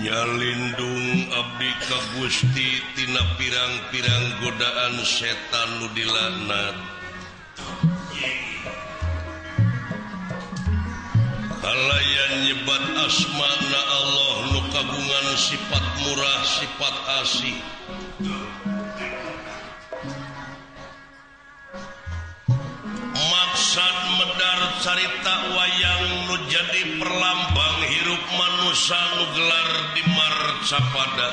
Nyalindung abdi ka Gusti tina pirang-pirang godaan setan nu dilaknat. Kalayan nyebat asmana Allah nu kagungan sifat murah sifat asih. Maksad medar carita wayang nu jadi perlambang hirup manusia nu gelar di marcapada.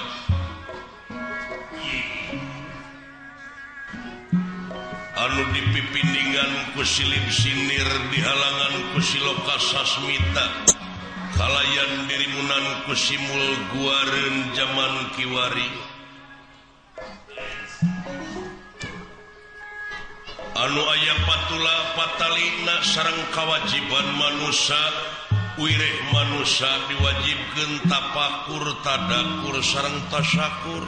Anu dipipindingan ku silib sinir dihalangan ku siloka sasmita Kalayan dirimunan ku simul guareun jaman kiwari. Anu aya patula patalina sareng kawajiban manusa, wireh manusa diwajibkeun tapakur tadakur sareng tasyakur.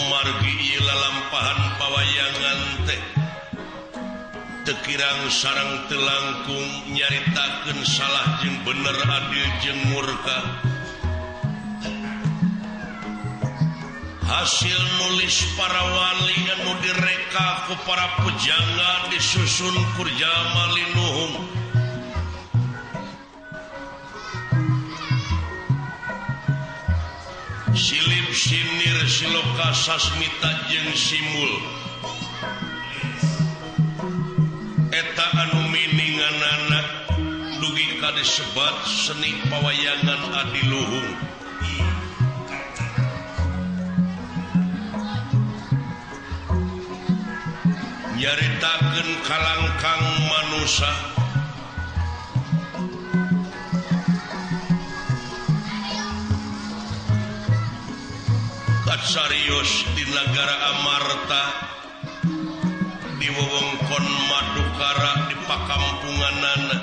Margi ieu lalampahan pawayangan teh teu kirang sareng teu langkung nyaritakeun salah jeung bener adil jeung murka. Hasil nulis para wali anu direka ku para pujangga disusun kurjama linuhung. Silip sinir siloka sasmita jeung simul. Eta anu mininganana dugi ka disebat seni pawayangan adiluhung. Nyaritakeun kalangkang manusa katsarios di nagara Amarta di wewengkon Madukara di pakampunganana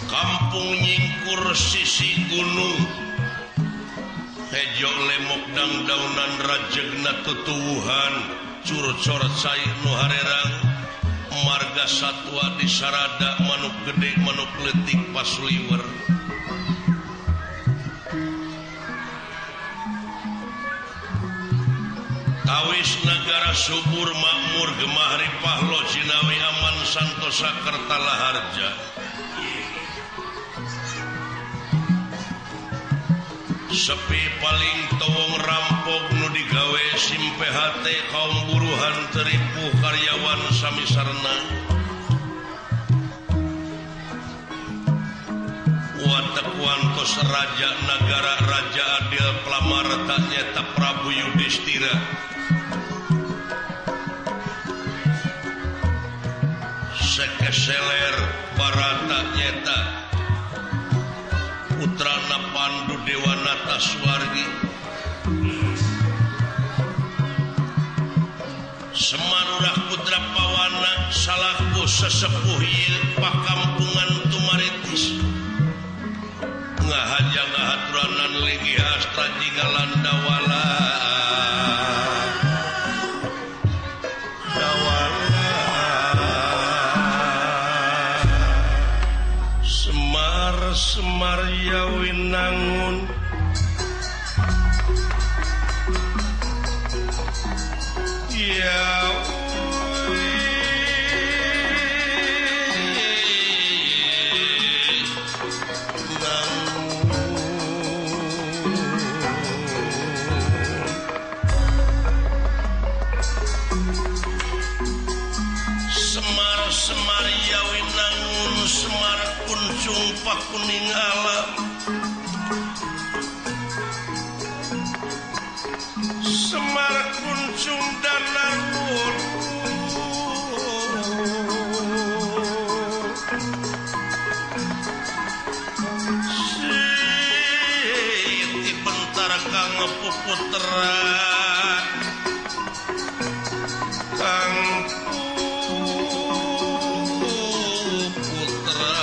kampung nyingkur sisi gunung hejo lemok dangdaunan rajegna tutuwuhan curut-coret cai nu harerang marga satwa di sarada manuk gede manuk leutik pasuliwer. Tawis nagara subur makmur gemah ripah lo jinawi aman santosa kertala harja. Sepi paling towong rampok nu digawe sim PHT kaum buruhan teripuh karyawan sami sarena. Watek wantos raja nagara raja adil plamarta nyata Prabu Yudhistira. Sekeseler barata nyata putrana Pandu Dewanata Suwargi. Semarurah putra Pawana salaku sesepuh ieu pakampungan Tumaritis. Ngahaja ngahaturanan linggih astra jingga landawala. Dawala. Semar Semar Yawinangun Semar Semar Yawinangun Semar kuncung pakuning alam Semar kuncung danar Siti bentara kang puputra kang putra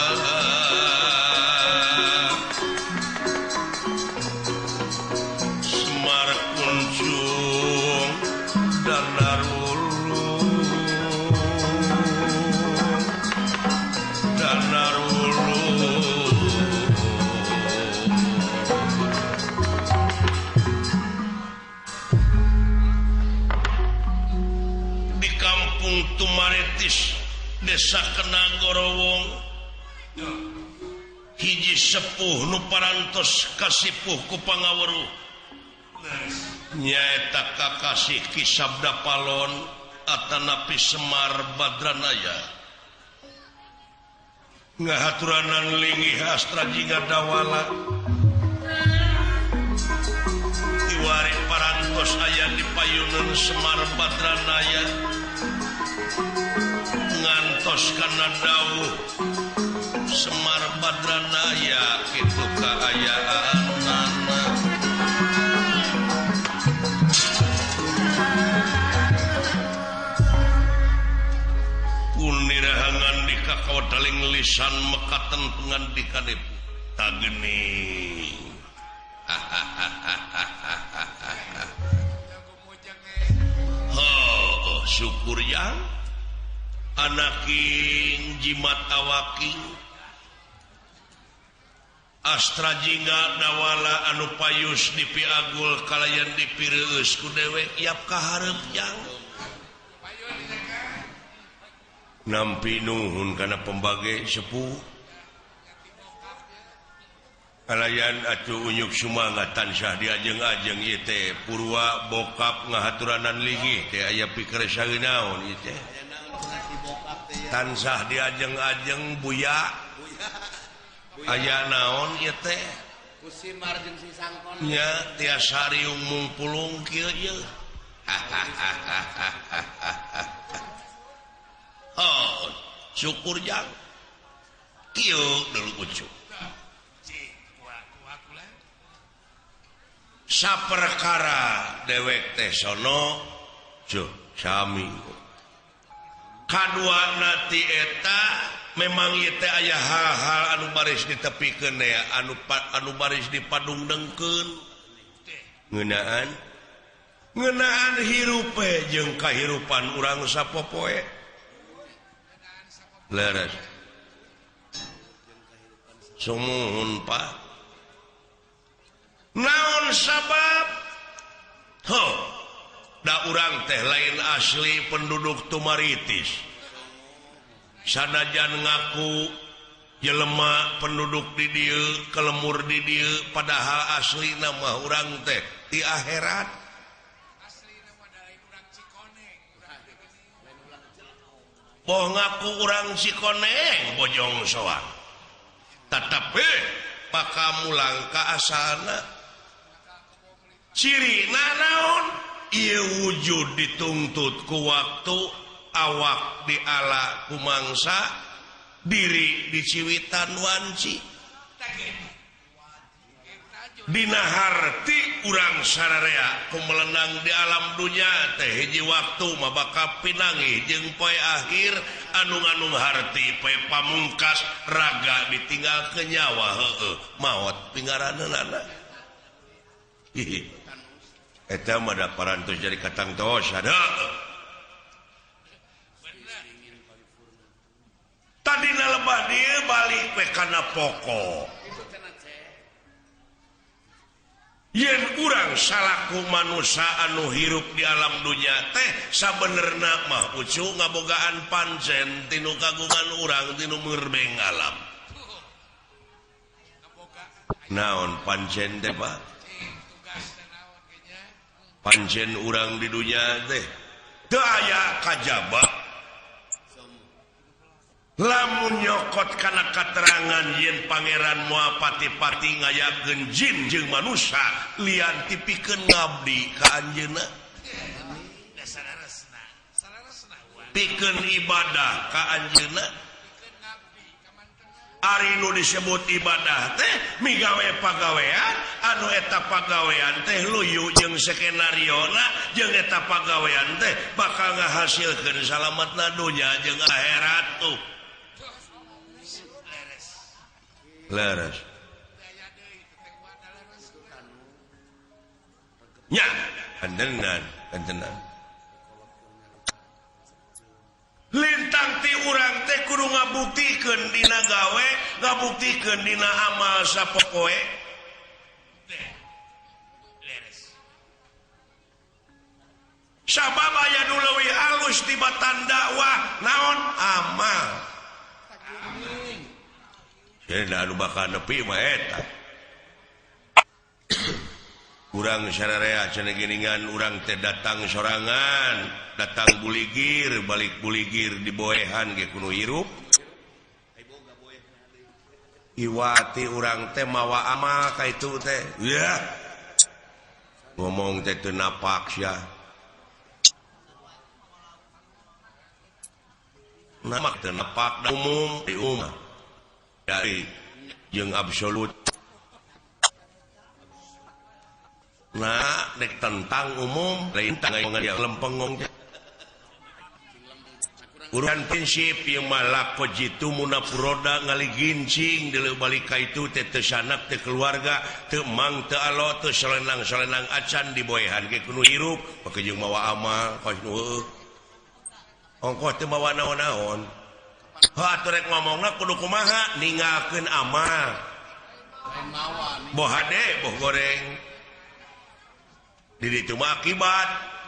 Semar kuncung danar wulung danar wulung. Di kampung Tumaritis desa Kenanggorowong hiji sepuh nu parantos kasipuh ku pangaweruh nyaeta kakasih Ki Sabda Palon atanapi Semar Badranaya. Ngahaturanan linggih astra jingga dawala tiwari parantos aya di payunan Semar Badranaya. Ngartos kana dawuh Semar Badranaya kitu kaayaanana. Punirahangan di kakawadaling lisan mekaten pengandikane tageni. Oh, syukur yang anaking jimat awaking Astra jingga dawala anu payus dipiagul kalayan dipireueus ku dewek yap kaharep yang nampi nuhun kana pembage sepuh kalayan atuh unyuk sumangat tansah diajeng-ajeng ieu teh purwa bokap ngahaturanan linggih teh aya pikir saeunaon ieu teh tansah diajeng-ajeng buya aya naon ieu teh Kusimar jeung si Sangkon nya tiasa riung mungpulung kieu ieu. Oh, syukur jang kieu deuleu ucu saperkara dewek teh sono cuh sami kadua nati eta memang ieu teh aya hal-hal anu baris ditepikeun ya anu baris dipadungdengkeun ngeunaan ngeunaan hirupe jeung kahirupan urang sapopoe leres sumuhun Pak naon sabab ho da urang teh lain asli penduduk Tumaritis sanajan ngaku jelema penduduk di dieu kelemur di dieu padahal asli nama urang teh di akhirat asli nama lain urang Cikoneng boh ngaku urang Cikoneng Bojong Soang tetapi paka mulang ka asalna ciri naon ieu wujud dituntut ku waktu awak diala ku mangsa diri diciwitan wanci dina harti urang sararea ku melenang di alam dunya teh hiji waktu mah bakal pinanggih jeung poe akhir anu-anu harti poe pamungkas raga ditinggal ke nyawa heueuh maot pinggaraneunana. Eta mah da parantos jadi katangtos ada. Tadina lebah dieu balik we kana pokok. Yen urang salaku manusia anu hirup di alam dunya teh sabenerna mah ucu ngabogaan pancen tinu kagungan urang tinu merbeng alam. Naon pancen teh Pak? Pancen urang di dunya teh teu aya kajaba. Lamun nyokot kana katerangan yen pangeran moal pati-pati ngayakeun jin jeung manusia lian tipikeun ngabdi ka anjeunna pikeun ibadah ka anjeunna. Ari nu disebut ibadah teh migawe pagawean anu eta pagawean teh luyu jeung skenariona jeung eta pagawean teh bakal ngahasilkeun salametna dunya jeung akhirat tuh. Leres nya kantenan kantenan lintang ti urang teh kudu ngabuktikeun dina gawe ngabuktikeun dina amal sapopoe. Sabab aya nu leuwih alus tibatan dakwah naon amal. Jadi anu bakal nepi mah eta. Urang sararea cenah geuningan urang teh datang sorangan, datang buligir, balik buligir diboehan ge kudu hirup. Iwati urang teh mawa amal ka itu teh. Yah. Ngomong teh teu napak sia. Nama teu nepak umum di umum dari jeung absolut. Nah, nek tentang umum lain tangga lempengong. Urusan prinsip yang malako jitu munapuroda ngaligincing deuleu balik ka itu teh teu sanak teu keluarga teu mang teu alo teu solenang-solenang acan diboehan ge kudu hirup make jeung mawa amal kos nu heueuh. Ongkoh teu mawa naon-naon. Heuh atuh rek ngomongna kudu kumaha ninggalkeun amal. Boh hade boh goreng. Di ditu mah akibat.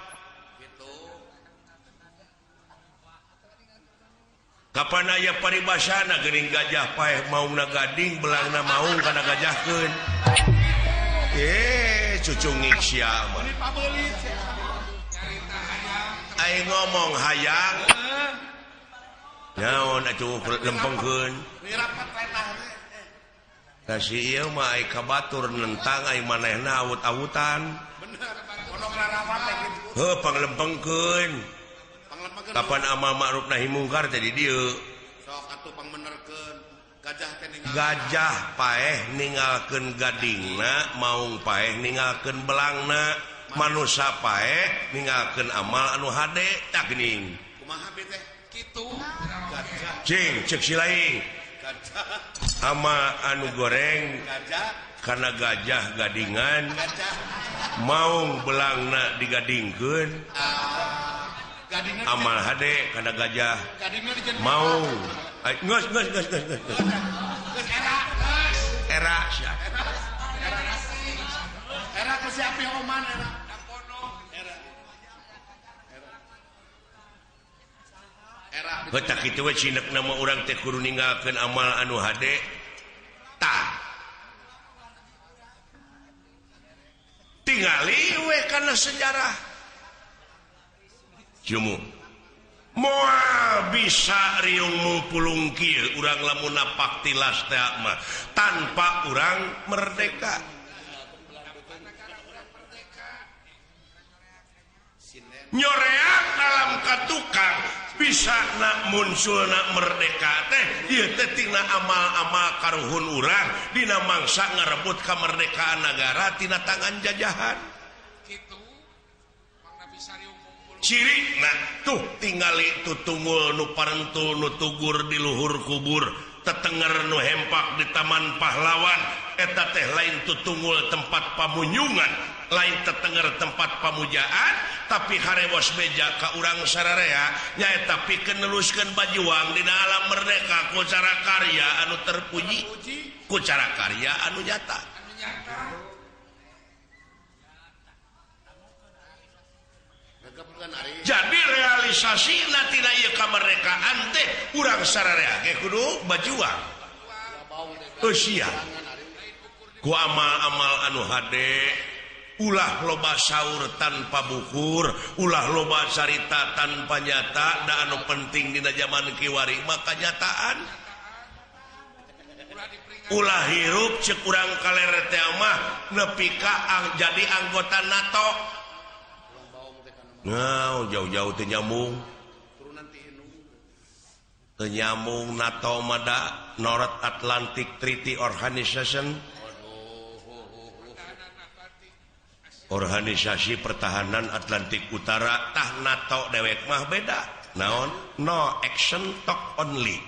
Kapan aya paribasana geuning gajah paeh maungna gading belangna maung kana gajahkeun. Cucungik sia mah. Ai ngomong hayang. Naon atuh lempengkeun. Da si ieu mah ai kabatur nentang ai manehna awut-awutan. Heuh panglempengkeun. Kapan amal ma'ruf nahi mungkar teh di dieu. Sok atuh pangmenerkeun gajah teh ninggal. Gajah paeh ninggalkeun gadingna, maung paeh ninggalkeun belangna, manusa paeh ninggalkeun amal anu hade tah geuning. Kumaha be teh? Kitu. Gajah. Cing ceuk si laing. Gajah. Ama anu goreng gajah kana gajah gadingan. Gajah. Maung belangna digadingkeun. Amal hade kana gajah mau geus geus geus geus geus era sia era ku si api oman era era era kitu we cinekna mah urang teh kudu ninggalkeun amal anu hade tah tingali we kana sejarah jumu moal bisa riung pulung kieu urang lamun napak tilas teh mah tanpa urang merdeka. Nyoreak dalam katukang bisa nak muncul nak merdeka teh ieu teh tina amal-amal karuhun urang dina mangsa ngarebut kamerdekaan nagara tina tangan jajahan. Ciri nah tuh tingali tutungul nu parentul nu tugur di luhur kubur tetenger nu hempak di taman pahlawan eta teh lain tutungul tempat pamunyungan lain tetenger tempat pamujaan tapi harewos beja ka urang sararea nyaeta pikeun neluskeun bajuang dina alam merdeka ku cara karya anu terpuji ku cara karya anu nyata. Jadi realisasi tina ieu kamerdekaan teh urang sararea ge kudu bajuang. Eusia ku amal-amal anu hade ulah loba saur tanpa bukur, ulah loba carita tanpa nyata, da anu penting dina zaman kiwari mah kanyataan. Ulah hirup ceuk urang kaler teh mah nepi ka jadi anggota NATO. Nah, jauh-jauh teu nyambung. Teu nyambung NATO mada North Atlantic Treaty Organization. Organisasi Pertahanan Atlantik Utara tah NATO dewek mah beda. Naon? No action talk only.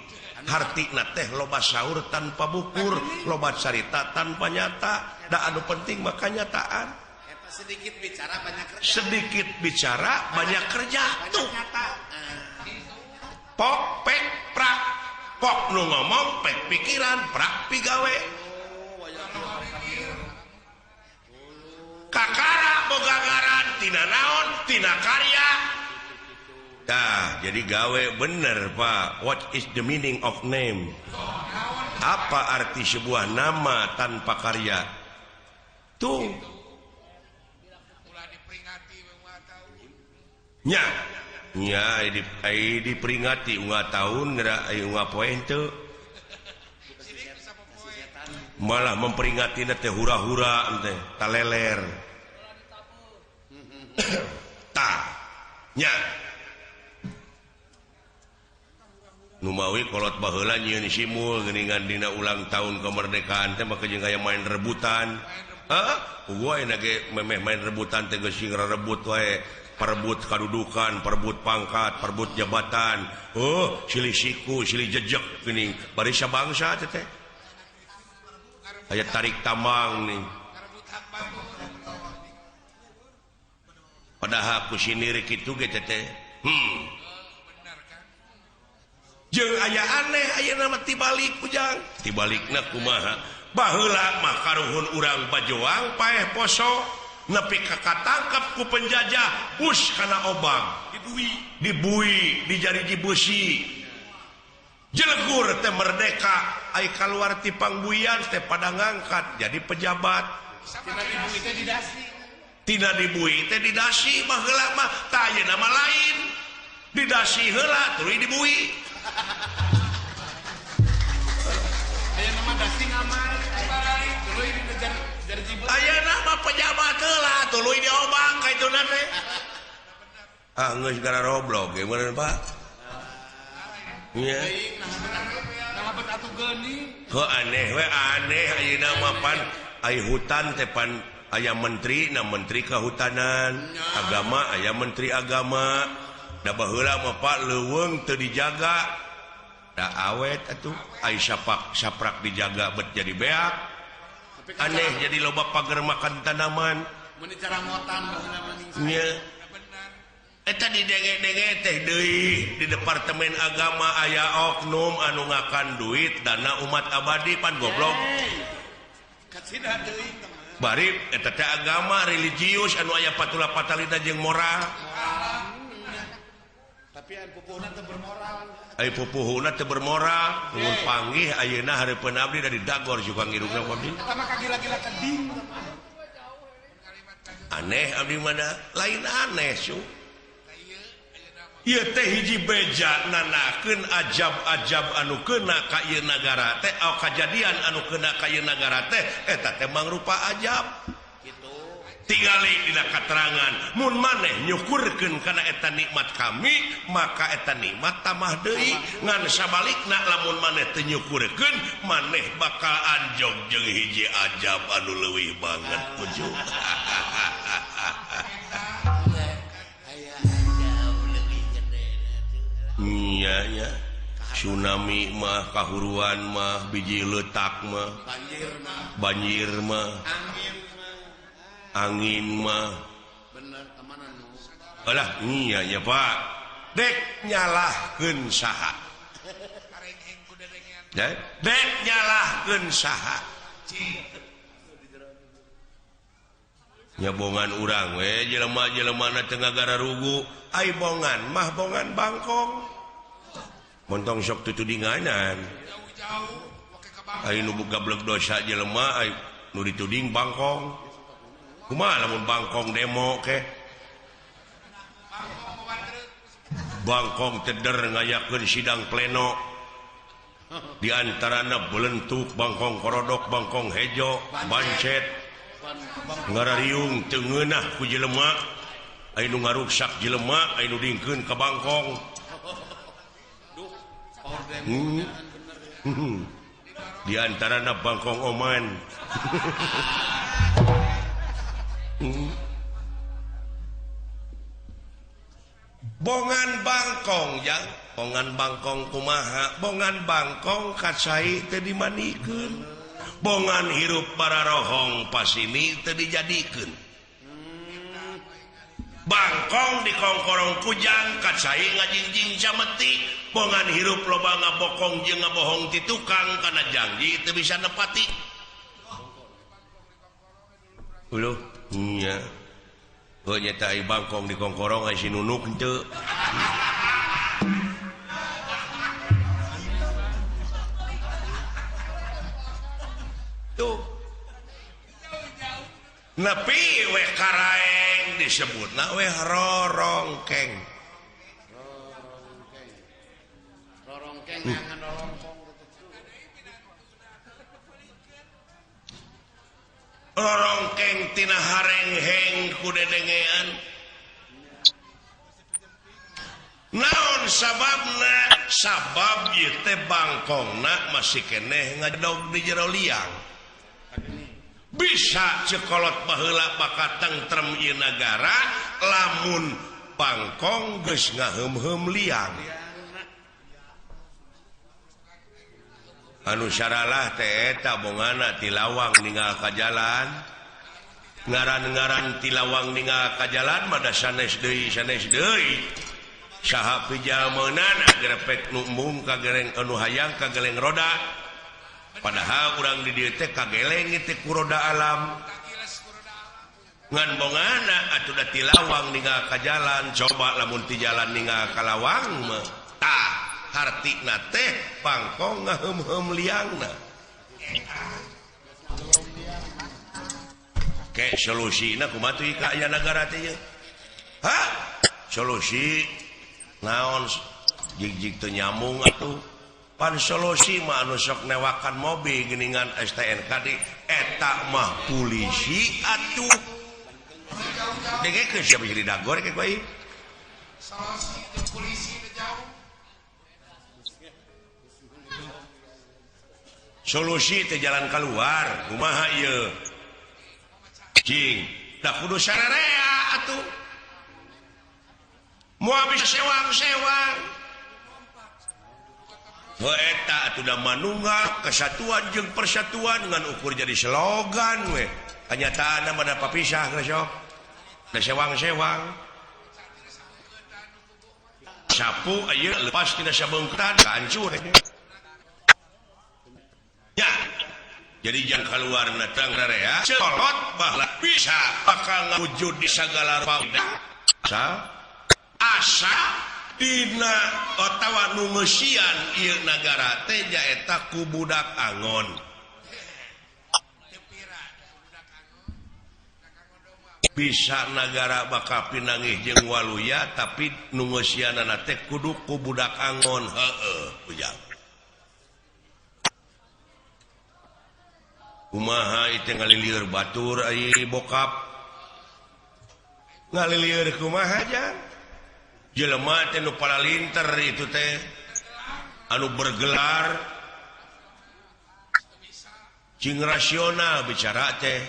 Hartina teh loba saur tanpa bukur, loba carita tanpa nyata. Da anu penting mah kanyataan. Sedikit bicara banyak kerja. Sedikit bicara banyak kerja tuh. Pok pek prak. Pok nu ngomong pek pikiran prak pigawe. Kakara boga ngaran tina naon tina karya. Tah jadi gawe bener Pak. What is the meaning of name? Apa arti sebuah nama tanpa karya? Tuh. Nya, nya diperingati unggal tahun geura aya unggal poe henteu. Malah memperingati teh hura-hura teh taleler. Tah, nya. Numawi kolot baheula nyieun simul geuningan dina ulang tahun kemerdekaan teh maka jeung aya main rebutan. Heeh, gua ayeuna ge memeh main rebutan teh geus sing rebut wae, perebut kadudukan, perebut pangkat, perebut jabatan. Oh, silih siku, silih jejek geuning bari sabangsa teh teh. Aya tarik tambang nih. Padahal ku sinir kitu ge teh teh. Jeung aya aneh ayeuna mah tibalik ujang. Tibalikna kumaha? Baheula mah karuhun urang bajoang paeh poso nepi ka katangkep ku penjajah us kana obang dibui dijariji beusi. Jelegur teh merdeka ai kaluar ti pangbuian teh pada ngangkat jadi pejabat. Tina dibui teh didasi baheula mah tah ayeuna mah lain. Didasi heula tuluy dibui. Aya nama dasi ngamal tuluy dijariji beusi. Aya nama pejabat heula tuluy diobang ka ituna teh. Ah geus gara roblok ge meureun Pak. Nya. Nah bet atuh geuning. Heuh aneh we aneh ayeuna mah pan ai hutan teh pan aya menteri na menteri kehutanan, agama aya menteri agama. Da baheula mah Pak leuweung teu dijaga. Da awet atuh ai sapak saprak dijaga bet jadi beak. Aneh jadi loba pager makan tanaman. Mun dicarangotan baheula mah ning. Nya. Eta didenge-denge teh deui di Departemen Agama aya oknum anu ngakan duit dana umat abadi pan goblok. Kacida deui bari eta teh agama religius anu aya patula patalina jeung moral. Tapi aya pupuhna teu bermoral. Aya pupuhna teu bermoral, mun panggih ayeuna hareupeun abdi dari dagor suka ngirungna abdi. Eta mah kagila-gila keding. Aneh abdi mah lain aneh su. Ieu teh hiji beja nanakeun ajab-ajab anu keuna ka ieu nagara teh, kajadian anu keuna ka ieu nagara teh eta teh mangrupa ajab. Kitu. Tingali dina katerangan mun maneh nyukurkeun kana eta nikmat kami, maka eta nikmat tambah deui. Ngan sabalikna lamun maneh teu nyukurkeun, maneh bakal anjog jeung hiji ajab anu leuwih banget ujung. Iya ya, tsunami mah, kahuruan mah, biji letak mah, banjir mah, angin mah. Bener temanan. Alah, iya ya Pak. Dek nyalahkeun saha? Dek nyalahkeun saha? Nyabongan urang we jelema-jelemana teu ngagararugu. Ai bongan mah bongan bangkong. Montong sok tutudinganan. Ai nu gablek dosa jelema ai nu dituding bangkong. Kumaha lamun bangkong demo ke? Bangkong teder ngayakeun sidang pleno. Di antarana belentuk bangkong korodok, bangkong hejo, bancet. Ngarariung teu ngeunah ku jelema. Ai nu ngaruksak jelema, ai nu dingkeun ka bangkong. Di antarana bangkong oman. Bongan bangkong jang, bongan bangkong kumaha, bongan bangkong kacai teu dimandikeun. Bongan hirup bararohong pasini teu dijadikeun. Bangkong dikongkorong kujang kacai ngajingjing cameti. Bongan hirup loba ngabokong jeung ngabohong ti tukang kana janji teu bisa nepati. Uluh nya. Heuh nya ai bangkong dikongkorong ai si nunuk henteu. Tuh. Nepi we karaeng disebutna we rorongkeng. Rorongkeng. Rorongkeng ngangan rorongkong. Rorongkeng tina harengheng ku dedengean. Naon sababna Sabab ieu teh bangkongna masih keneh ngadog di jero liang. Bisa cekolot baheula bakal tentrem ieu nagara lamun bangkong geus ngaheum-heum liang. Anu saralah teh eta bongana ti lawang ninggal ka jalan. Ngaran-ngaran ti lawang ninggal ka jalan mah da sanes deui sanes deui. Saha pijalmeunana grepek nu embung ka gereng anu hayang ka geleng roda. Padahal urang di dieu teh kageleng teh ku roda alam. Ngan bongana atuh da ti lawang ninggal ka jalan, coba lamun ti jalan ninggal ka lawang mah tah hartina teh bangkong ngaheum-heum liangna. Ke solusina kumaha tuh ka aya nagara teh ieu? Hah? Solusi naon jig-jig teu nyambung atuh. Pan solusi mah anu sok newakan mobil geuningan STNK di eta mah polisi atuh. Dengekeun siapa jadi dagor ke kuai? Solusi jeung polisi teh jauh. Solusi teh jalan keluar, kumaha ieu? Cing, da kudu sararea atuh. Moal bisa sewang-sewang. Heuh eta atuh da manunggal kesatuan jeung persatuan ngan ukur jadi slogan we. Kanyataanna mah da papisah geus sok. Da sewang-sewang. Sapu ieu lepas tina sabeungketan hancur. Ya. Jadi jangan keluar natang rea kolot bahla bisa bakal ngawujud di sagala rupa. Asa dina otawa nu ngeusian ieu nagara teh nyaeta ku budak angon. Bisa nagara bakal pinanggih jeung waluya tapi nu ngeusianana teh kudu ku budak angon. Heueuh ujang. Kumaha ieu ngalilieur batur ai bokap. Ngalilieur kumaha jang? Jelema teh nu paralinter itu teh anu bergelar cing rasional bicara teh.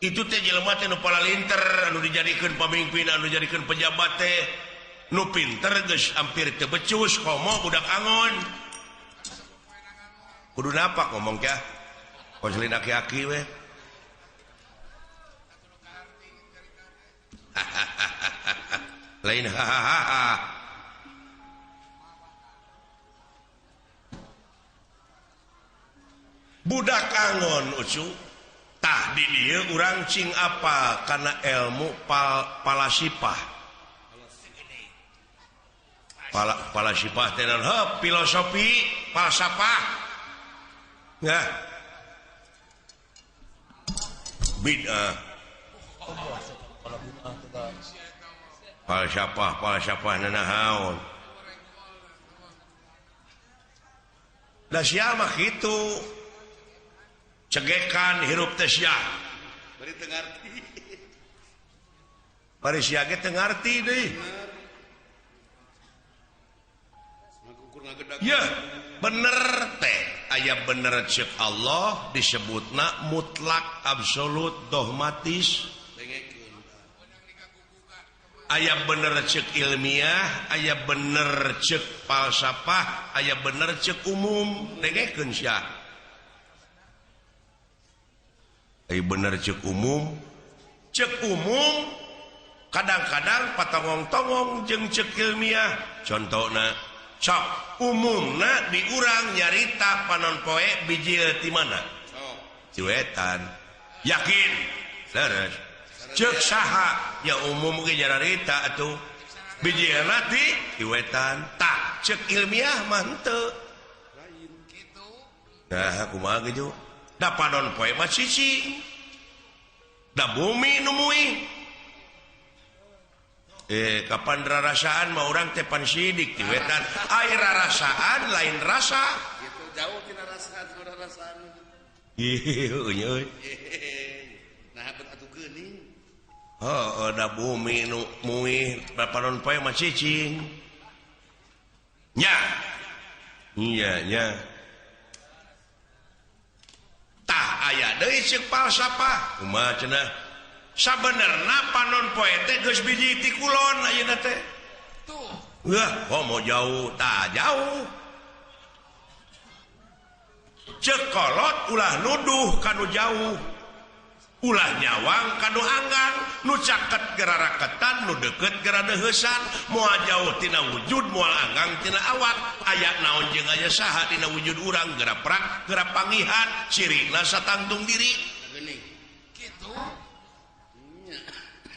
Itu teh jelema teh nu paralinter anu dijadikeun pamimpin anu dijadikeun pejabat teh nu pinter geus hampir teu becus komo budak angon. Kudu napak ngomong kah? Konselin aki-aki we. Lain hahaha. Budak angon ucu. Tah di dieu urang cing apa kana ilmu palasipah. Palasipah teh naon? Heuh, filosofi, falsafah. Nah. Bid'ah. Falsafah, falsafah nanahaon. Da sia mah kitu. Cegekan hirup teh sia. Bari teu ngarti. Bari sia ge teu ngarti deui. Ya, bener teh. Aya bener cek Allah disebutna mutlak absolut dogmatis. Aya bener cek ilmiah, aya bener cek falsafah, aya bener cek umum. Dengekeun sia. Aya bener cek umum. Cek umum kadang-kadang patongong-tongong jeung cek ilmiah. Contona sok umumna di urang nyarita panon poe bijil ti mana? Ti wetan. Yakin. Leres. Cek saha ya umum ge nyarita atuh. Bijilna ti wetan. Tah cek ilmiah mah henteu. Nah kumaha ge da panon poe mah cicing. Da bumi nu muih. Kapan rarasaan mah urang teh pan sidik ti wetan. Ai rarasaan lain rasa. Gitu jauh tina rasaan rarasaan. Ih, euy. Nah, bet atuh geuning. Heuh, da bumi nu muih panon poe mah cicing. Nya. Iya nya. Tah aya deui ceuk falsafah. Kumaha cenah? Sabenerna panon poe teh geus biji ti kulon ayeuna teh. Tuh. Wah, komo jauh, tah jauh. Ceuk kolot ulah nuduh kanu jauh. Ulah nyawang kanu anggang, nu caket geraraketan, nu deket geradeheusan, moal jauh tina wujud, moal anggang tina awak, aya naon jeung aya saha dina wujud urang geraprak, gerapangihan, cirina satangtung diri. Kitu.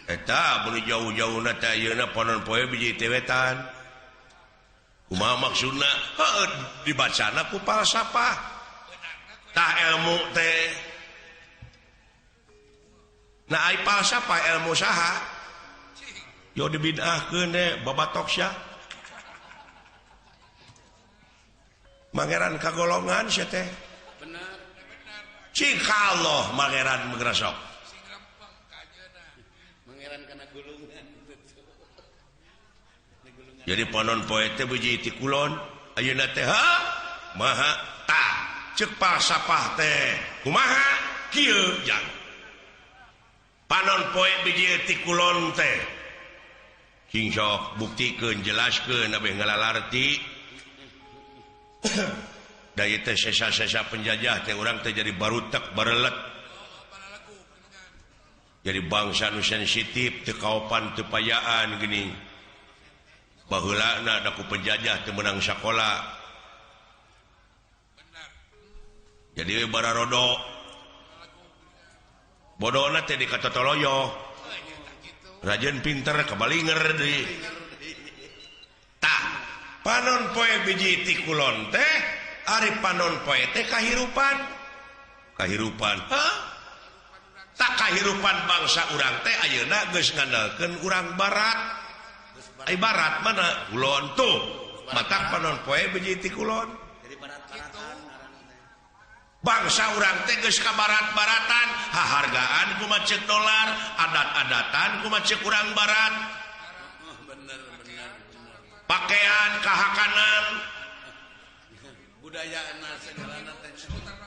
Eta mun jauh-jauhna teh ayeuna panon poe biji teh wetan. Kumaha maksudna? Heuh, dibacana ku falsafah. Tah ilmu teh. Nah ai falsafah ilmu saha? Yo dibid'ahkeun deh babatok sia. Mangeran kagolongan sia teh. Bener. Cik Allah mangeran mengresok. Mangeran kana gulungan. Jadi panon poe teh biji ti kulon, ayeuna teh ha maha tah ceuk falsafah teh. Kumaha kieu jang. Panon poe biji ti kulon teh sing sok buktikeun jelaskeun abeh ngalalarti da ieu teh sesa-sesa penjajah teh urang teh jadi barutek barelet jadi bangsa nu sensitif teu kaopan teu payaan geuning baheulana da ku penjajah teu meunang sakola jadi bararodo bodona teh dikatotoloyo rajin pinter kabalinger deui tah panon poe biji ti kulon teh ari panon poe teh kahirupan kahirupan hah tak kahirupan bangsa urang teh ayeuna geus ngandalkeun urang barat ai barat mana kulon tuh matak panon poe biji ti kulon bangsa urang teh geus ka barat-baratan hahargaan kumaha ceuk dolar adat-adatan kumaha ceuk urang barat bener bener pakaian kahakanan budayana segalana teh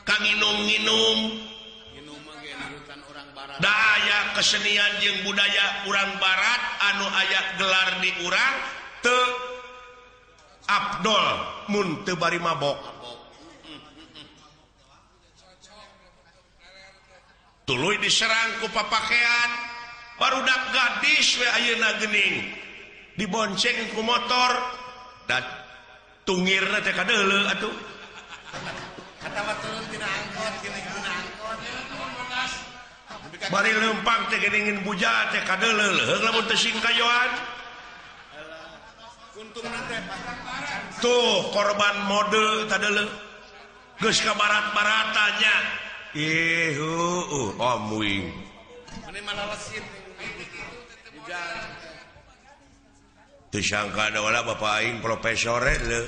kanginum-nginum nginum mah ge nurutan urang barat da aya kesenian jeung budaya urang barat anu aya gelar di urang teu abdol mun teu bari mabok tuluy diserang ku papakean barudak gadis we ayeuna geuning dibonceng ku motor da tungirna teh kadeuleu atuh katawa turun tina angkot geuning tina angkot bari leumpang teh geuning buja teh kadeuleu leuheung lamun teu singkayoan kuntungna teh tuh korban mode tadeuleu geus ka barat-baratanya ih om wing meni malalesit teu sangka da bapak aing profesor leuh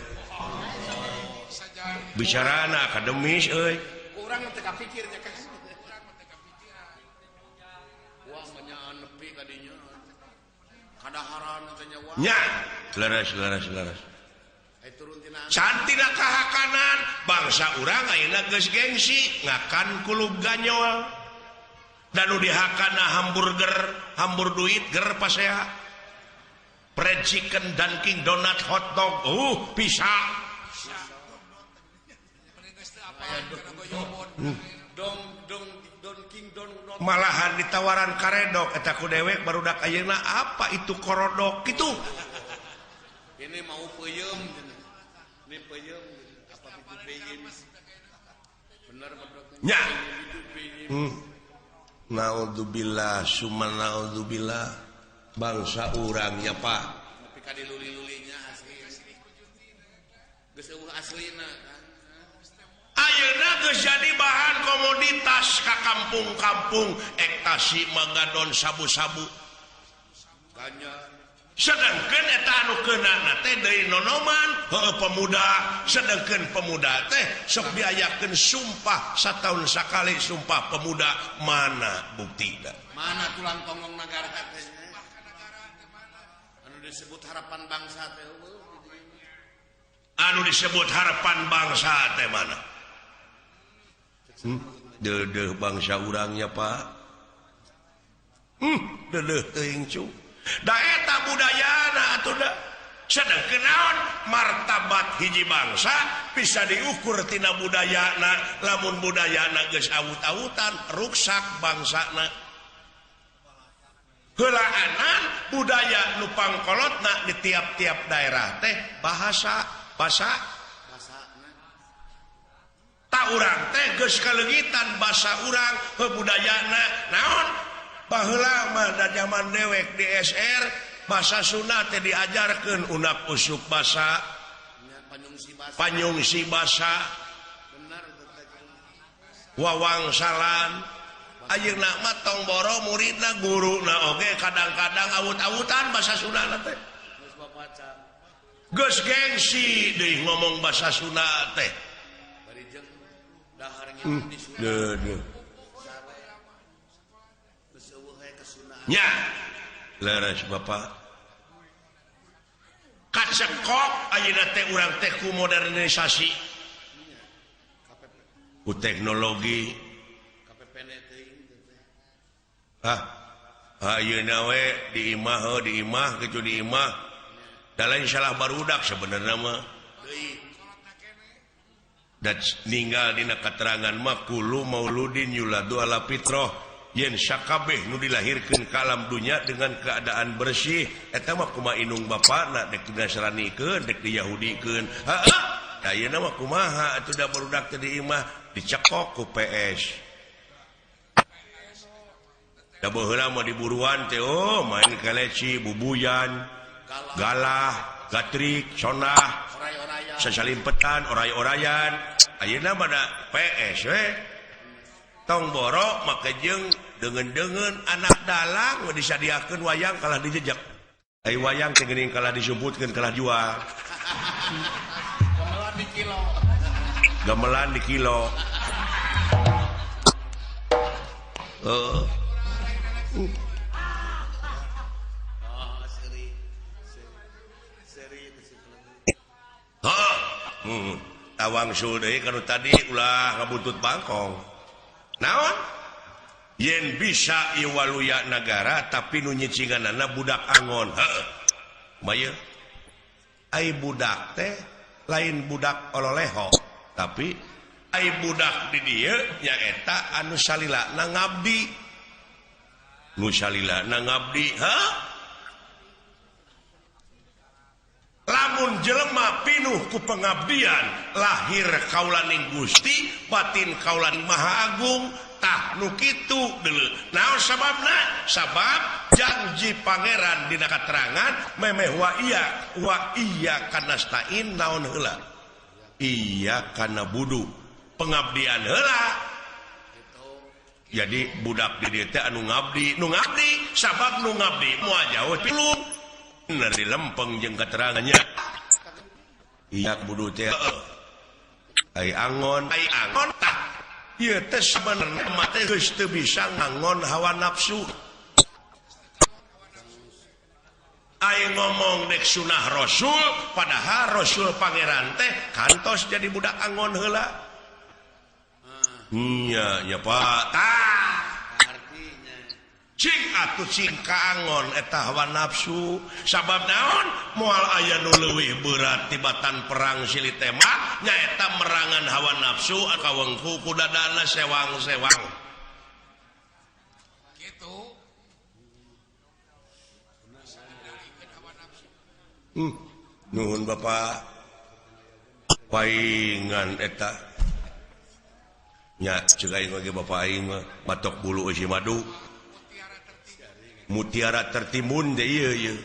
bicarana akademis euy urang teu kapikir nya kan wah manyaan nepi ka dinya kadaharan teh nya wah nya leres leres leres cantina kahakanan bangsa urang ayeuna geus gengsi ngakan kulub ganyol dan nu dihakana hamburger hambur duit ger pasea fried chicken Dunkin Donut hotdog bisa malahan ditawaran karedok eta ku dewek barudak ayeuna apa itu korodok kitu ini mau peuyeum ini peuyeum apa itu peuyeum bener nya naudzubillah summa naudzubillah bangsa urang nya Pak tapi ka diluli-lulinya asli geus eueuh aslina kan ayeuna geus jadi bahan komoditas ka kampung-kampung ektasi magadon sabu-sabu ganja sedangkan eta anu keunana teh deui nonoman heueuh pemuda sedangkan pemuda teh sok diayakeun sumpah sataun sakali sumpah pemuda mana buktina mana tulang tonggong nagara teh anu disebut harapan bangsa teh. Anu disebut harapan bangsa teh mana? Deudeuh bangsa urangnya Pak. Deudeuh teuing cu. Da eta budayana atuh da. Sedengkeun naon martabat hiji bangsa bisa diukur tina budayana, lamun budayana geus awut-awutan ruksak bangsana. Heulaanan budaya nu pangkolotna di tiap-tiap daerah teh bahasa basa tak urang teh geus kaleungitan basa urang budayana naon baheula mah da zaman dewek di SR bahasa Sunda teh diajarkeun unak usuk basa panyungsi basa wawangsalan ayeuna mah tong boro muridna guruna oge kadang-kadang awut-awutan bahasa Sunda teh geus gengsi deui ngomong bahasa Sunda teh. Deudeuh nya leres Bapak kacekok ayeuna teh urang teh ku modernisasi ku teknologi ayeuna we di imah di imah kitu di imah da lain salah barudak sebenarnya mah da ninggal dina katerangan mah kullu mauludin yuladu ala fitrah yen sakabeh nu dilahirkeun ka alam dunya dengan keadaan bersih eta mah kumaha indung bapana dek dinasranikeun dek diyahudikeun heeh da ayeuna mah kumaha atuh da barudak teh di imah dicekok ku PS da baheula mah diburuan teh oh main keleci bubuyan galah gatrik sonah sasalimpetan oray-orayan ayeuna mah da PS we tong boro make jeung deungeun-deungeun anak dalang we disadiakeun wayang kalah dijejak. Ai wayang teh geuning kalah disumputkeun kalah jual. Gamelan di kilo. Gamelan di kilo. Heeh. Oh, seri. Seri Hah. Tawangsul deui kanu tadi ulah ngabuntut bangkong. Naon yen bisa ieu waluya nagara tapi nu nyicinganana budak angon heuh maya ai budak teh lain budak ololeho tapi ai budak di dieu nyaeta anu salilana ngabdi nu salilana ngabdi heuh lamun jelema pinuh ku pengabdian lahir kaulaning Gusti batin kaulaning Maha Agung tah nu kitu deuleu naon sababna sabab janji pangeran dina katerangan memeh wa iya kanastain naon heula iya kana budu pengabdian heula jadi budak di dieu teh anu ngabdi nu ngabdi sabab nu ngabdi moal jauh pilung bener di lempeng jeung keterangannya iya budu teh ai angon tah ieu teh sabenerna mah teh geus teu bisa ngangon hawa nafsu ai ngomong dek sunah rasul padahal rasul pangeran teh kantos jadi budak angon heula nya nya Pak tah cing atuh cing kaangon eta hawa nafsu sabab naon moal aya nu leuwih berat tibatan perang silih tembak nyaeta merangan hawa nafsu kawengku ku dadana sewang-sewang kitu nuhun Bapak paingan eta nya ceuk aing oge Bapak aing mah batok bulu eusi madu mutiara tertimbun deh ieu ieu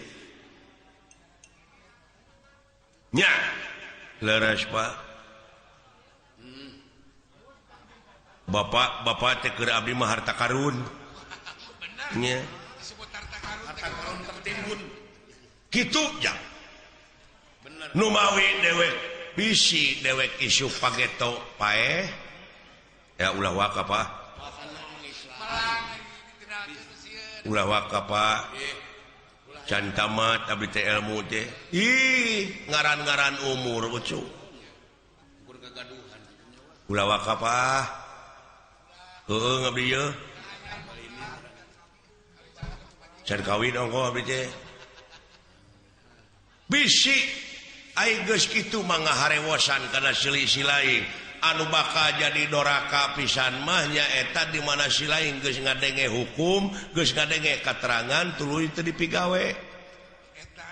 nya leres Pak Bapak bapak teh keur abdi mah harta karun nya disebut harta karun tertimbun kitu ja bener nu mawi dewek bisi dewek isu pageto paeh ya ulah waka Pak ulah waka Pak Can tamat abdi teh ilmu teh. Ih, ngaran-ngaran umur ucu. Ulah wakaf ah. Heueuh abdi ye. Can kawin ongkoh abdi teh. Bisi ai geus kitu mah ngaharewosan kana silih lain. Anu bakal jadi doraka pisan mah nyaeta di mana si lain geus ngadenge hukum, geus ngadenge katerangan tuluy teu dipigawe.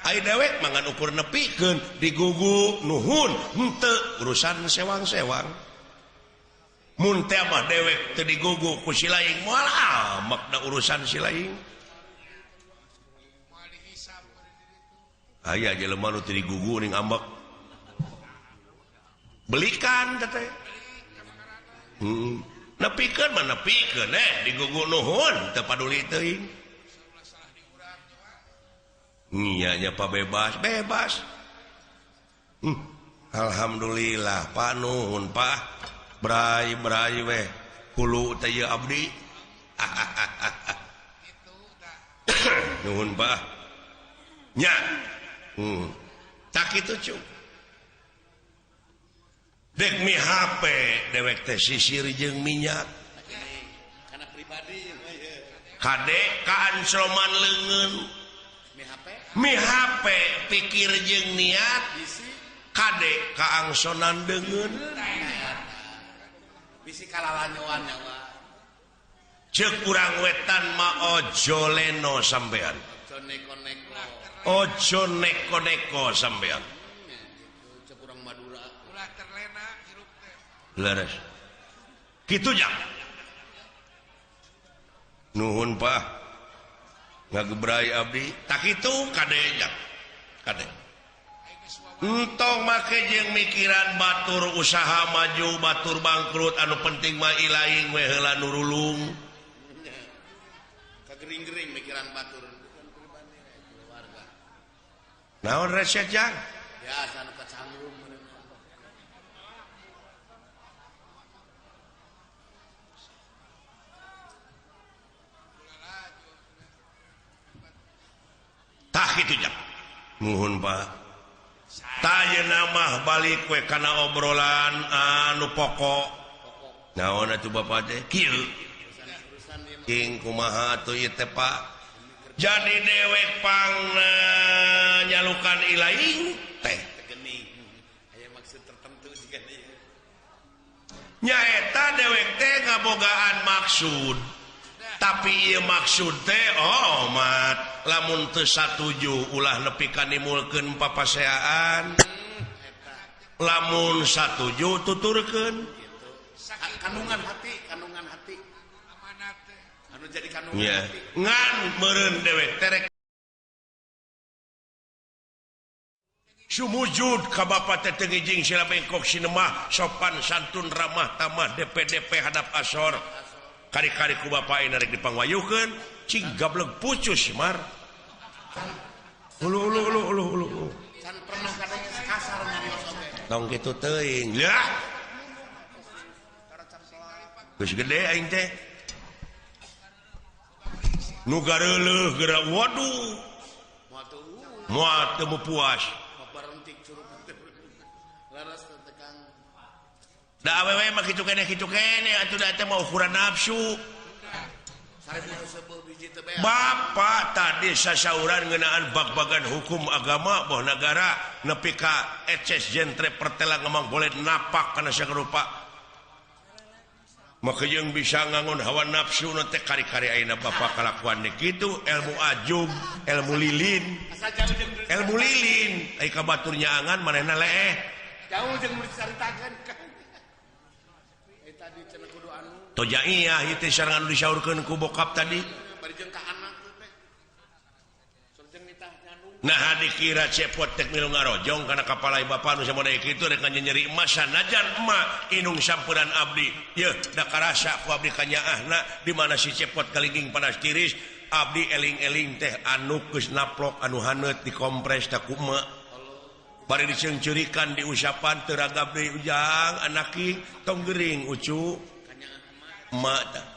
Ai dewek mah ngan ukur nepikeun digugu nuhun henteu urusan sewang-sewang. Mun teh mah dewek teu digugu ku si lain moal amak da urusan si lain. Aya jelema nu teu digugu ning ambek. Belikan teh. Nepikeun mah nepikeun digugu nuhun teu paduli teuing. Nya nya pa bebas, bebas. Alhamdulillah Pak nuhun Pak. Brai-brai weh hulu teh ieu abdi. Nuhun Pak. Nya. Tak kitu cu. Dek mi HP dewek teh sisir jeung minyak. Kana pribadi kade kaansroman leungeun. Mi HP? Mi HP pikir jeung niat. Kade kaangsonan deungeun. Bisi kalalanyoan nyawa. Ceuk urang wetan mah ojo leno sampean. Ojo neko-neko. Ojo neko-neko sampean. Ceuk urang Madura. Ulah terlena hirup teh. Leres. Kitu jang. Nuhun Pak. Ngagebrai abdi. Tak kitu kade jang. Kade. Entong make jeung mikiran batur usaha maju, batur bangkrut, anu penting mah ilaing we heula nu rulung. Kagering-gering mikiran batur keluarga. Naon resep jang? Biasa nu kacangrum. Tah kitu jang. Nuhun Pak. Tayena mah balik we kana obrolan anu pokok. Naon atuh bapak teh? Kieu. King kumaha atuh ieu teh Pak? Jadi dewek pangna nyalukan ilaing teh. Aya maksud tertentu siga ieu. Nyaeta dewek teh ngabogaan maksud. Tapi ieu maksud teh oh mat lamun teu satuju ulah nepi ka nimulkeun papaseaan. Lamun satuju tuturkeun. Kandungan hati, kandungan hati. Amanat teh. Anu jadi kandungan hati. Ngan meureun dewek terek sumujud ka bapa teh teu ngijing sila bengkok sinemah sopan santun ramah tamah DPDP hadap asor. Kari-kari ku bapa aing rek dipangwayukeun cing gablek pucus mar. Ulu ulu ulu ulu ulu. Can pernah kadang kasar nyarios oge. Tong kitu teuing. Lah. Geus gede aing teh. Nu gareuleuh geura waduh. Moal teu puas. Laras teh Kang. Da awewe mah kitu keneh atuh da teh mah ukuran nafsu. Bapak tadi sasauran ngeunaan bag-bagan hukum agama boh nagara nepi ka eces jentre pertela ngemang boleh napak kana sarupa. Maka jeung bisa ngangon hawa nafsu nu teh kari-kari ayeuna bapak kalakuan deui kitu ilmu ajub, ilmu lilin. Ilmu lilin ai ka batur nyaangan manehna leeh. Jauh jeung dicaritakeun Kang. Tadi cenah kudu anu. Tojaiyah ieu teh sareng anu disaurkeun ku bokap tadi. Bari jeung ka anak teh. Sareng nitah nyandung. Nah dikira cepot teh milu ngarojong kana kapalai bapa nu samoda kitu rek nyeri emas sanajan emak inung sampuran abdi. Yeuh da karasa ku abdi kanyaahna di mana si cepot kalingging panas tiris abdi eling-eling teh anu geus naplok anu haneut dikompres teh ku emak. Bari diceungceurikan diusapan teu ragab deui ujang anaki tong gering ucu emak tah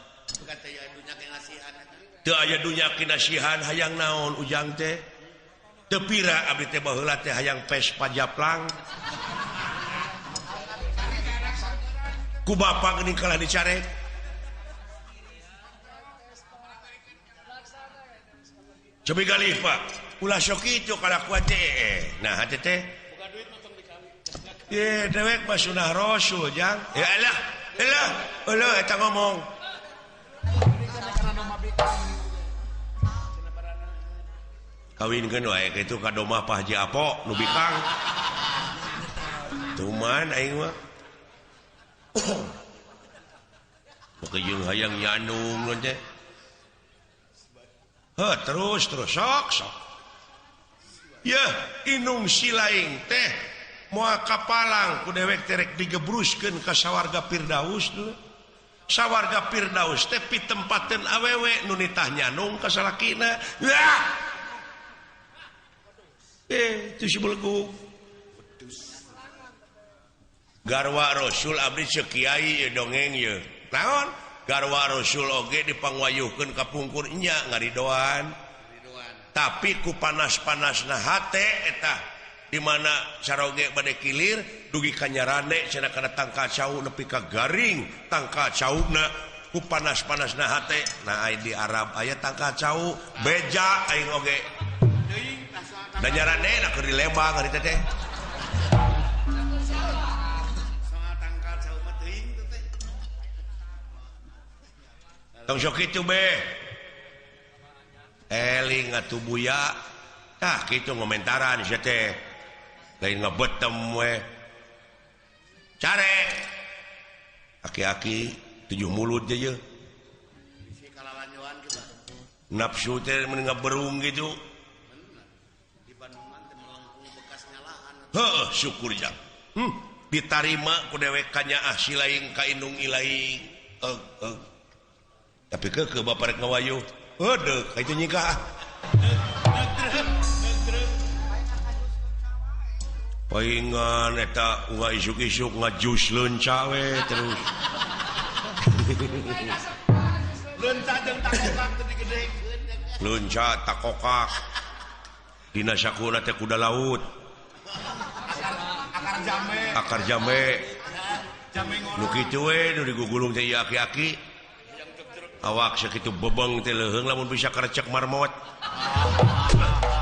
teu aya dunya kinasihan hayang naon ujang teh Teu pira abdi teh baheula teh hayang Vespa japlang. Ku bapak geuning kalah dicarek. Cobi galih Pak, ulah sok kitu kalakuan teh. Nah hate teh. Ye dewek mah sunah Rasul jang. Ya elah, elah, elah eta ngomong. Kawinkeun wae kitu ka domah Pak Haji Apo nu bikang. Tuman aing mah. Poke jeung hayang nyandung teh. Heuh terus terus sok sok. Yeuh inung silaing teh moal kapalang ku dewek teh rek digebruskeun ka sawarga Firdaus dulu. Sawarga Firdaus teh pitempateun awewe nu nitah nyandung ka salakina. Yah! Itu si belegug. Garwa Rasul abdi ceuk kiai ieu dongeng ieu. Naon? Garwa Rasul oge dipangwayuhkeun ka pungkur nya ngaridoan. Tapi ku panas-panasna hate eta di mana saroge bade kilir dugi ka nyarande cenah kana tangkal cau nepi ka garing tangkal cauna ku panas-panasna hate. Nah di Arab aya tangkal cau beja aing oge. Da nyarande na keur di Lembang hari teh. Soal tangkal cau mah teuing teh. Tong sok kitu be. Eling atuh buya. Tah kitu ngomentaran sia teh. Lain ngebetem we. Carek. Aki-aki tujuh mulut je ye. Bisi kalalanjoan kitu. Nafsu teh mun ngaberung gitu. Heuh syukur jang. Ditarima ku dewek kanyaah silaing ka indung ilaing. Tapi keukeuh bapak rek ngawayuh. Heuh deuk ka itu nyikah. Paingan eta unga isuk-isuk ngajus leunca we terus. Leunca jeung takokak teu digedekeun. Leunca takokak. Dina sakuna teh kuda laut. Akar jambe. Akar jambe. Nu kitu we nu digugulung teh ieu aki-aki. Awak sakitu bebeng teh leuheung lamun bisa karecek marmot.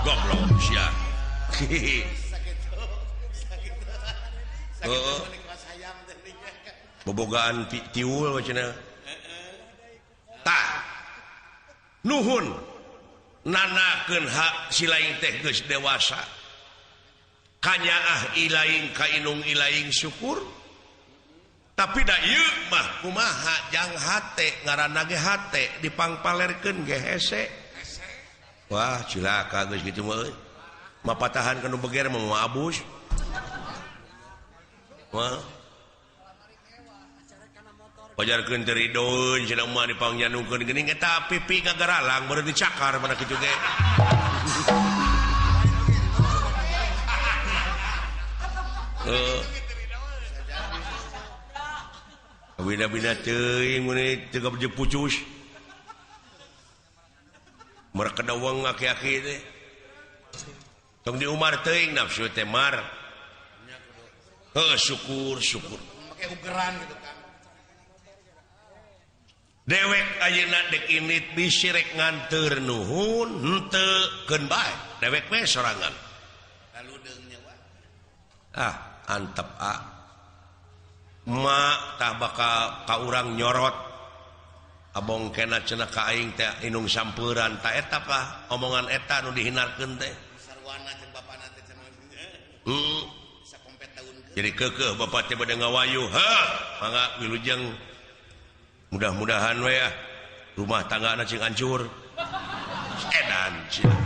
Goblok sia. Heeh. Bobogaan tiul cenah. Tah. Nuhun nanakeun hak silaing teh geus dewasa. Kanyaah ilaing ka inung ilaing syukur. Tapi da ieu mah kumaha jang hate ngaranna ge hate dipangpalerkeun ge hese. Wah cilaka geus kitu mah euy. Mapatahan ka nu beger mah moal abus. Wah. Pajarkeun teu ridoeun cenah mah dipangnyanungkeun geuning eta pipi ngagaralang baru dicakar mana kitu ge. Bina-bina teuing mun teu gabeje pucus. Mereka dawang aki-aki teh. Tong di Umar teuing nafsu teh mar. Heuh syukur syukur. Make ugeran gitu kan. Dewek ayeuna dek init bisi rek nganteur nuhun henteu keun bae. Dewek we sorangan. Lalu deung nyawa. Ah, antep ah. Mak tah bakal ka urang nyorot. Abong kena cenah ka aing teh inung sampuran ta eta lah omongan eta nu dihinarkeun teh. Sarwana jeung bapana teh cenah. Sakompet taunkeun. Jadi keukeuh bapak teh bade ngawayuh. Heuh, mangga wilujeng. Mudah-mudahan we ah rumah tanggana cing hancur. Edan cenah.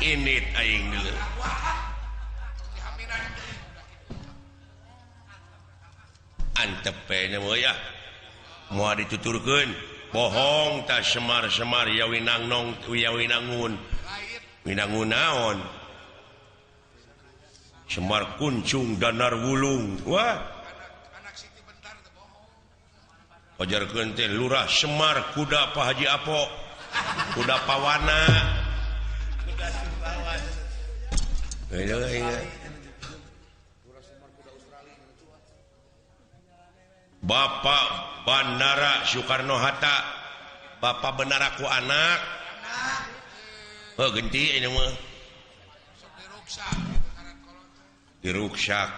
Init aing deuleu. Antep nya mah ya. Moal dituturkeun bohong ta semar-semar ya winangnong ya winangun. Winangun naon? Semar kuncung danar wulung. Wah. Pajarkeun teh lurah Semar kuda Pak Haji Apo. Kuda pawana. Bapak Bandara Soekarno Hatta, Bapak benar aku anak. Oh, genti ini mah. Diruksak.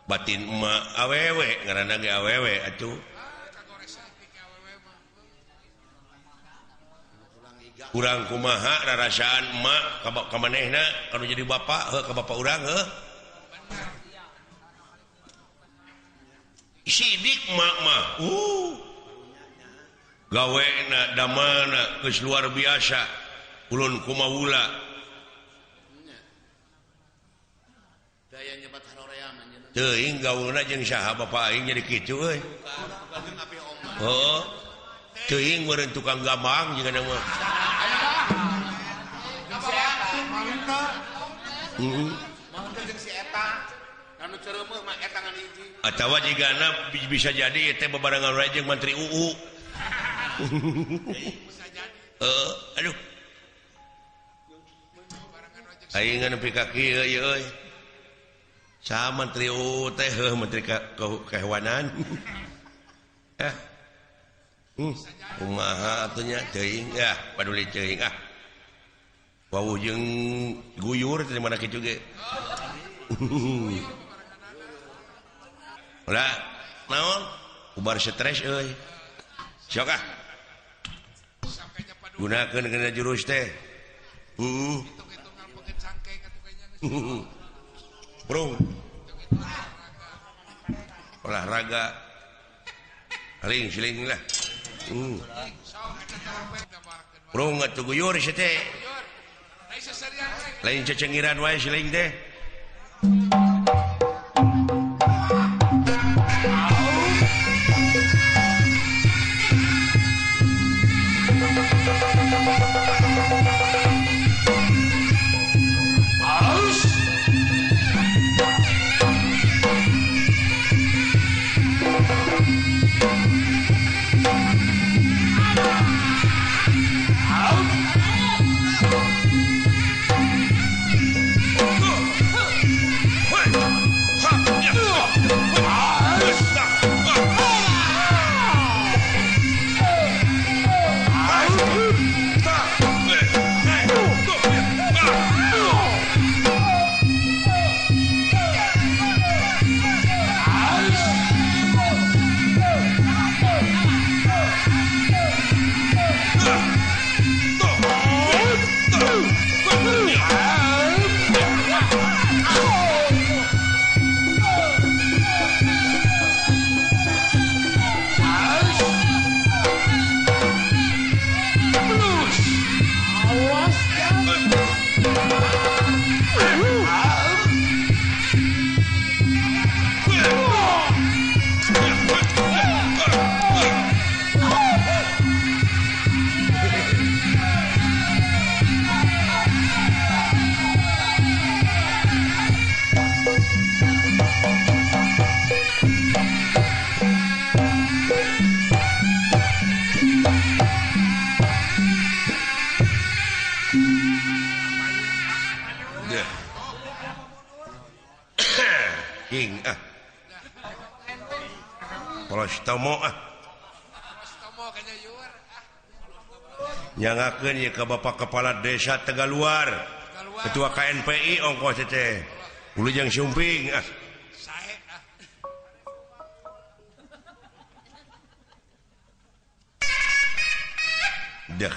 Batin emak awewe ngaranna ge awewe atuh. Urang kumaha rarasaan emak ka manehna kanu jadi bapak heuh ka bapak urang heuh. Sidik emak mah. Gawena damana geus luar biasa. Ulun kumawula. Daya nyebat harorea mah nya. Teuing gaulna jeung saha bapak aing jadi kitu euy. Heuh. Teuing meureun tukang gambang jeung mah. Atawa jigana bisa jadi teh bebarengan wae jeung Menteri UU. Aduh. Aing nepi ka kieu ieu euy. Saha Menteri UU teh heuh Menteri Kehewanan. Kumaha atuh nya teuing ah paduli teuing ah. Wawuh jeung guyur teh mana kitu ge. Ulah naon ubar stres euy. Sok ah. Gunakeun kana jurus teh. Bro. Olahraga. Ring siling lah. Bro atuh guyur sia teh. Lain cecengiran wae siling teh. King ah. Prostomo ah. Nyangakeun ieu ka Bapak Kepala Desa Tegaluar. Ketua KNPI ongkoh teh. Wilujeng Sumping ah. Deh.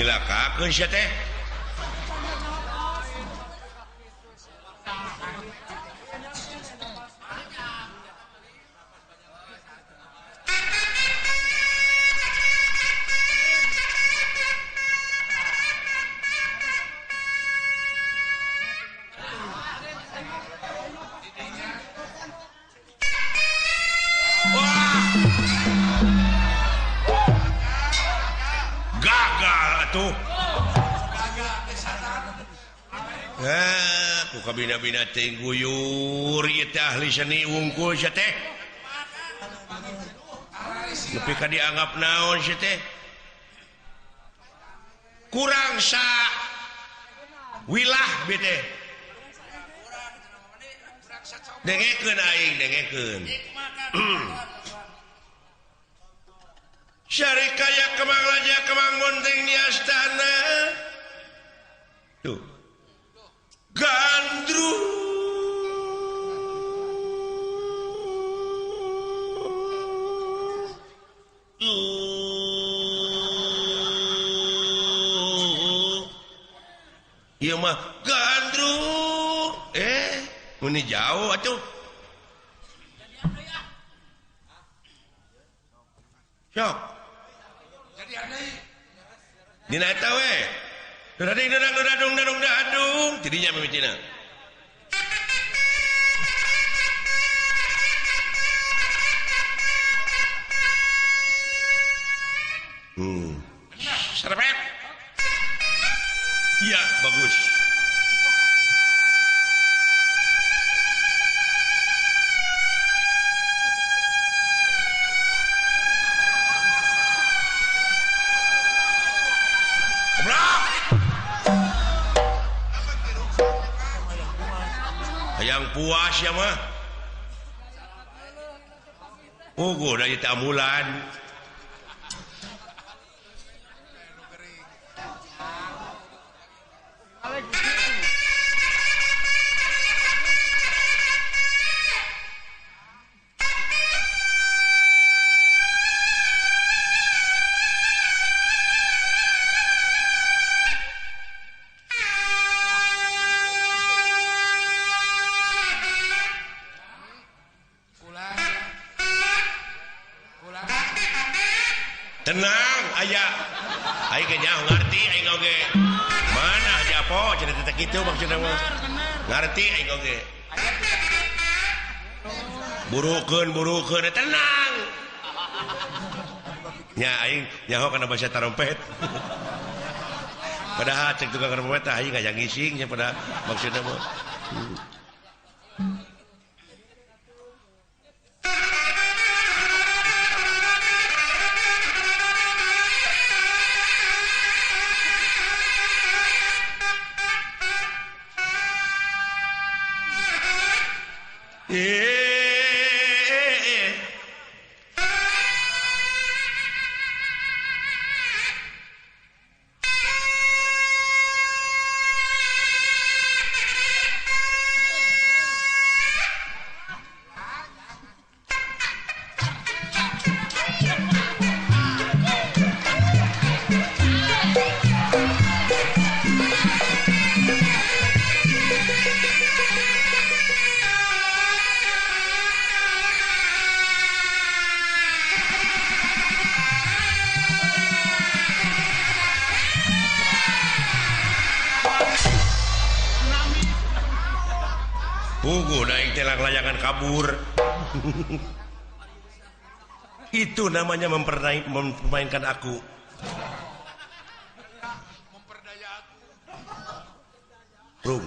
Nyelakakeun sia teh. Bina-bina teh guyur ieu teh ahli seni wungkul sia teh. Nepi ka dianggap naon sia teh? Kurang sa wilah bi teh. Dengekeun aing, dengekeun. Syarikaya kemang raja kemang monteng di astana. Tuh. Gandrung ieu mah gandrung meni jauh atuh. Sok jadi aneh dina eta we. Dading dadang dadung dadung dadung tidinya mimitina. Serepet. Iya, bagus. Hayang puas ya mah. Puguh dari tamulan. Tenang aya aing ge nyaho ngarti aing oge mana aja po cenah teh kitu maksudna mah ngarti aing oge burukeun burukeun tenang nya aing nyaho kana bahasa tarompet padahal cek tukang trompet aing ngajang ngising nya pada maksudna mah. Puguh daing telang layangan kabur. Itu namanya mempermainkan aku. Memperdaya aku. Rum.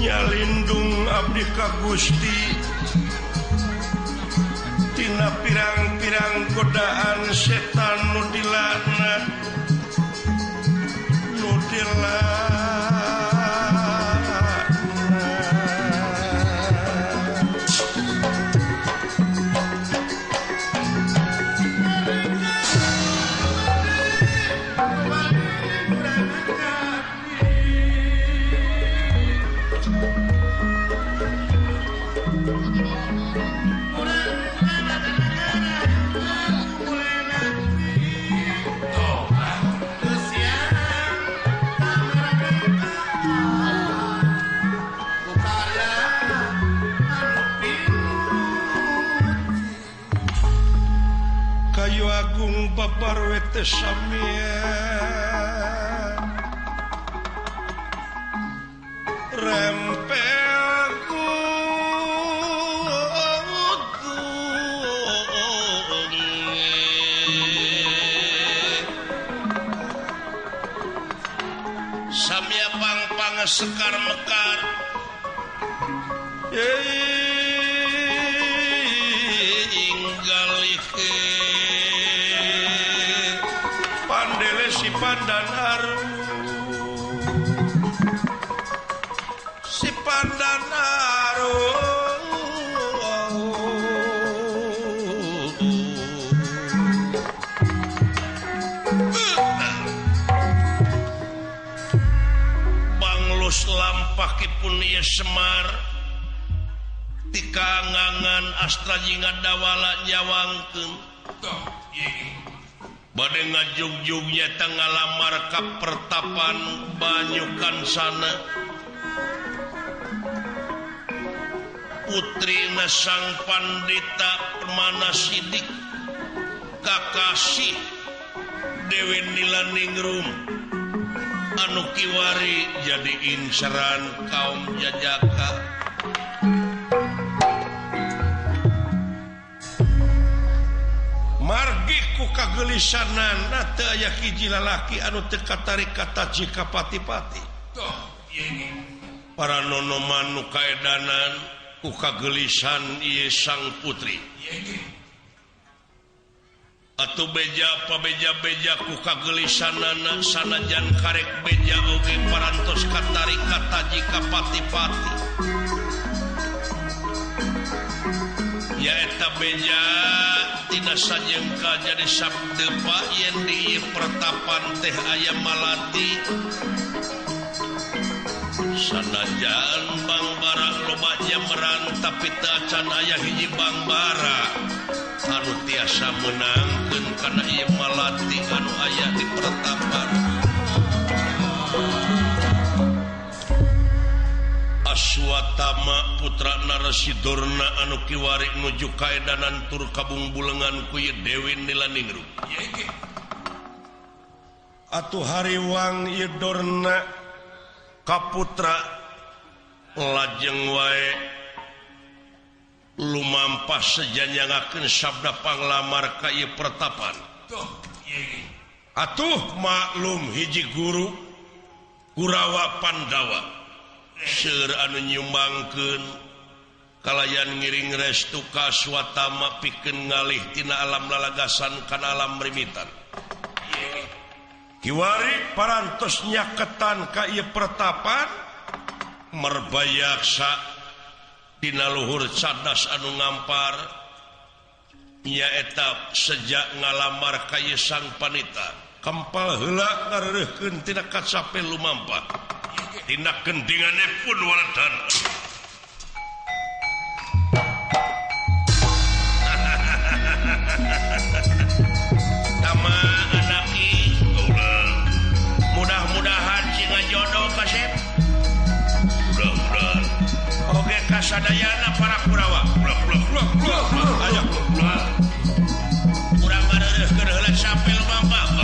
Nyalindung abdi ka Gusti tina pirang-pirang godaan setan nu dilaknat nu dilaknat. Kayu agung babar wete samia rempel samia pang-pang sekar mekar pandele si pandan aru si pandan aru banglus lampahipun ieu Semar tikangangan astra jinga dawala nyawangkeun bade ngajugjugnya ngalamar ka pertapan Banyukan sana putrina sang pandita Permana Sidik kakasih Dewi Nilaningrum anu kiwari jadi inceran kaum jajaka. Margi ku ka kagelisanana teu aya hiji lalaki anu teu katarik kataji ka pati-pati. Para nonoman nu kaedanan ku kagelisan ieu sang putri. Atuh beja pabeja-beja ku kagelisanana sanajan karek beja oge parantos katarik kataji ka pati-pati. Nyaeta beja tina sajengka jadi sabdepa yen di pertapan teh aya malati. Sanajan bangbara loba nyameran tapi teu acan aya hiji bangbara anu tiasa meunangkeun kana ieu malati anu aya di pertapan. Aswatama putra Narasi Dorna anu kiwari nuju kaedanan tur kabungbulengan ku ieu Dewi Nilaningrum. Atuh hariwang ieu Dorna kaputra lajeng wae lumampas sejanyangakeun sabda panglamar ka ieu pertapan. Atuh maklum hiji guru Kurawa Pandawa seueur anu nyumbangkeun kalayan ngiring restu ka Aswatama pikeun ngalih tina alam lalagasan kana alam rimitan. Kiwari parantos nyaketan ka ieu pertapan merbayaksa dina luhur cadas anu ngampar nyaeta sejak ngalamar ka ieu sang panita kempal heula ngareureukkeun tina kacape lumampah tina gendingane pun waledan. Tama anaki mudah-mudahan sing jodoh kasep. Mudah-mudahan. Oge kasadayana para Kurawa. Ulah aya ulah. Urang ngareureukkeun heula sampe lumampah.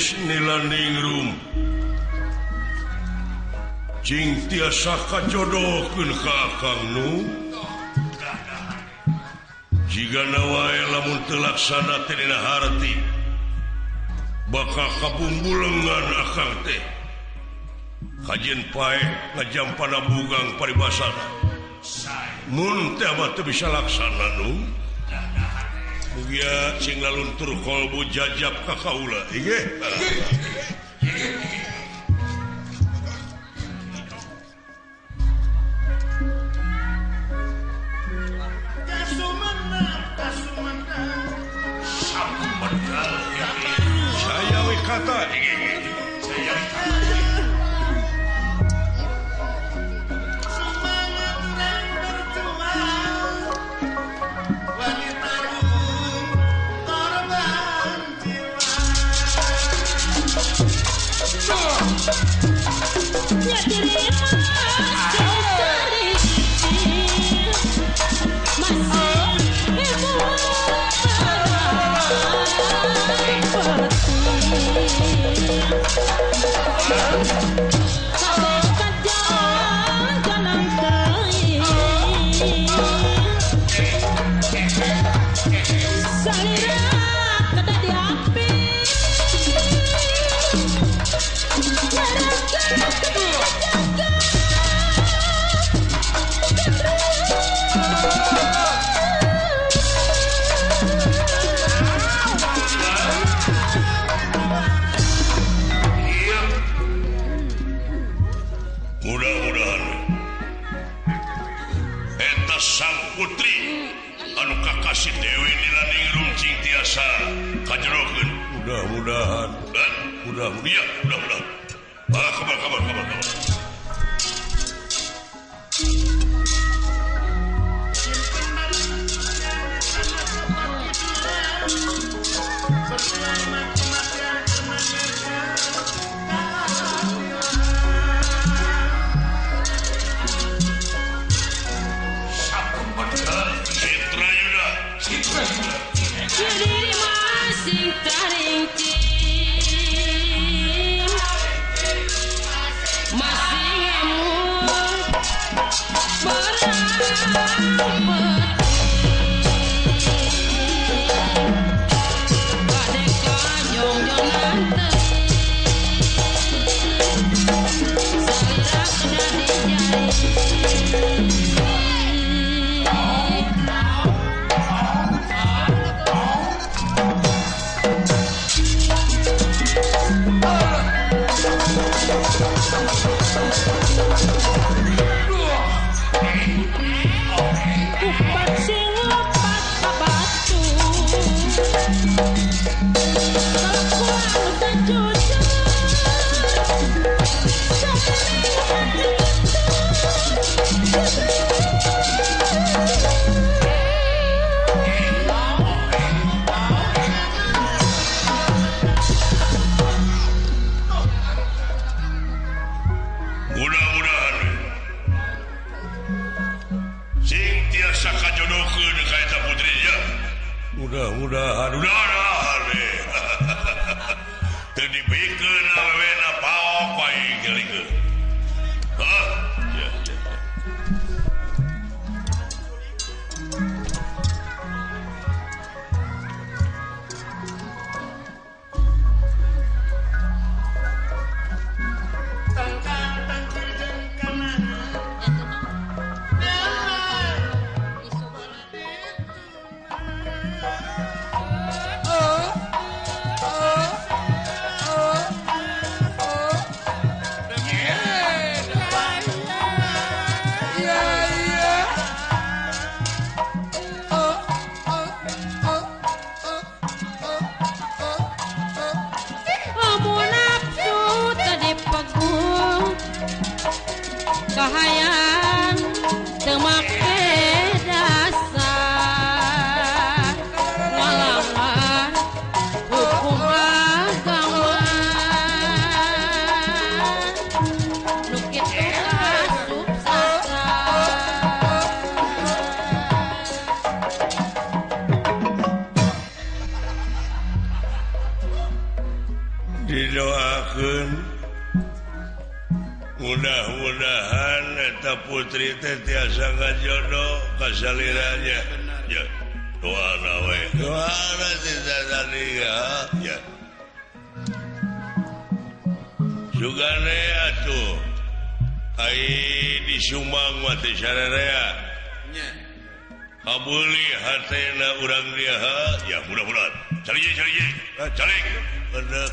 Nilaningrum jing tiasa kajodohkeun ka akang nu jigana wae lamun teu laksana teh dina harti bakal kabumbulengan akang teh kajeun pae ngajampana bugang paribasana mun teh mah teu bisa laksana nu. Mugia sing laluntur kolbu jajab ka kaula. Inggih. Saya we kata. Saya ya. Salira kada diapi Mudah-mudahan eta sang putri anu kakasih Dewi Nilaningrum cing tiasa kajerokeun. Mudah-mudahan. Mudah-mudahan, mudah-mudahan. Ah, kabar, kabar, kabar, kabar. Citra Yuda, Citra Yuda. Diri masing taringking masing emut berang peuting bade kajongjongan teuing salira kada dijari. Kupat sing lepat ka batu kalakuan teu jujur Mudah-mudahan sing tiasa kajodohkeun ka eta putri ya. Mudah-mudahan, mudah-mudahan. Teu dibikeun awewena paok aing ngelikeun. Hah? Ya, ya. Lamun nafsu teu dipegung kahayang teu make dasar ngalawan hukum agama nu kitu asup sastra. Didoakeun mudah-mudahan eta putri teh tiasa ngajodoh ka saliranya. Ya, doana we. Doana teh tadi ya. Ya. Sugane atuh ai di Sumang mah teh sararea. Nya. Kabeuli hatena urang dia. Ya, mudah-mudahan. Cari cari cari. Bener.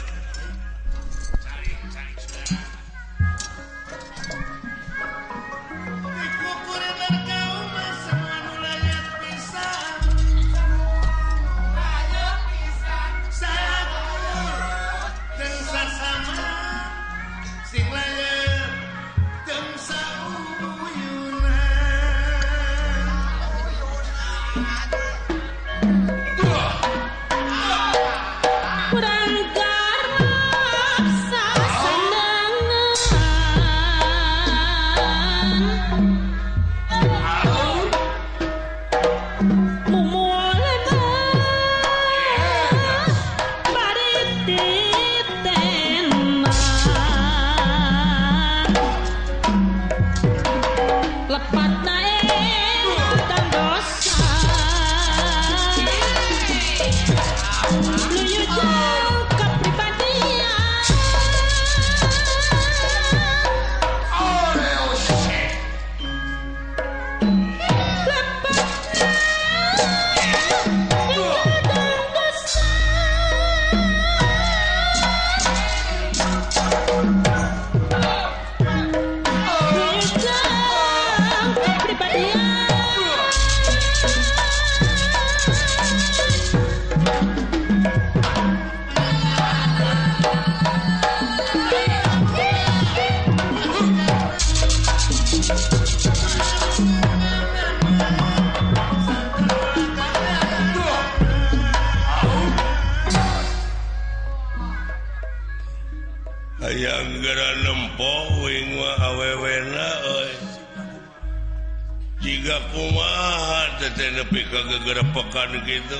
Kurang garma Hayang geura nempo uing mah awewena euy. Jiga kumaha teh nepi ka gegerepekan kitu.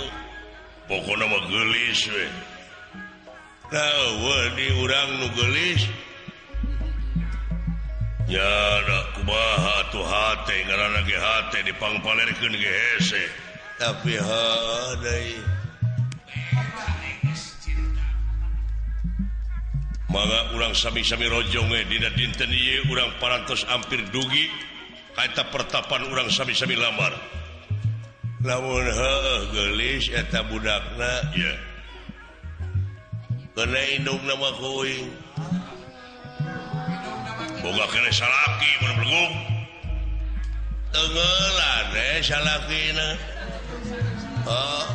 Pokona mah geulis we. Nah, eueuh di urang nu geulis. Ya da kumaha atuh hate ngaranna ge hate dipangpalerkeun ge hese. Tapi heuh deui. Mangga urang sami-sami rojong we dina dinten ieu urang parantos ampir dugi ka eta pertapan urang sami-sami lamar. Lamun heueuh geulis eta budakna ye. Keuna indungna mah ku uing. Boga keneh salaki mun belegug. Tengeulan we salakina. Heuh.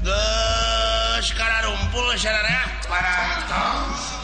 Geus kararumpul sararea parantos.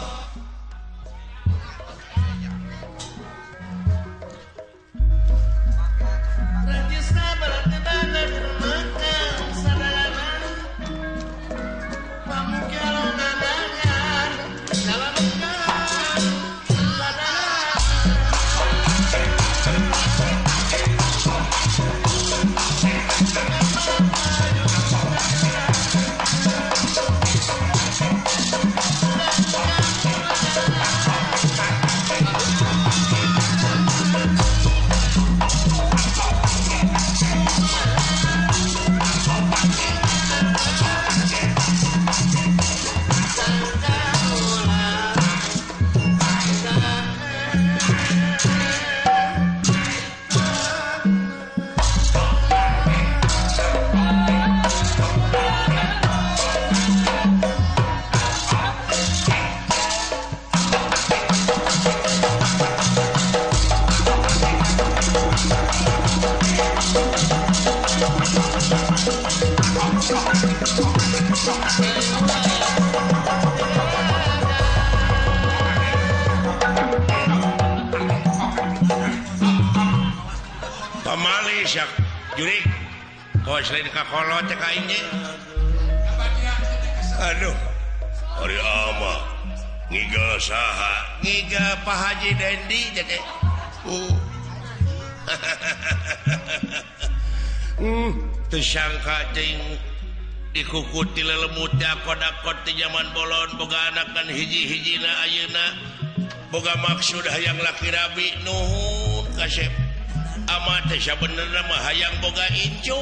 Pamali sia jurik kawas lain ka kolot cek aing ge. Aduh ari ama ngiga saha ngiga Pak Haji Dendi teh. Teu sangka teuing dikukuti lelemut teh akod-akod ti jaman bolon boga anak kan hiji-hijina ayeuna boga maksud hayang laki rabi nuhun kasep ama teh sabenerna mah hayang boga incu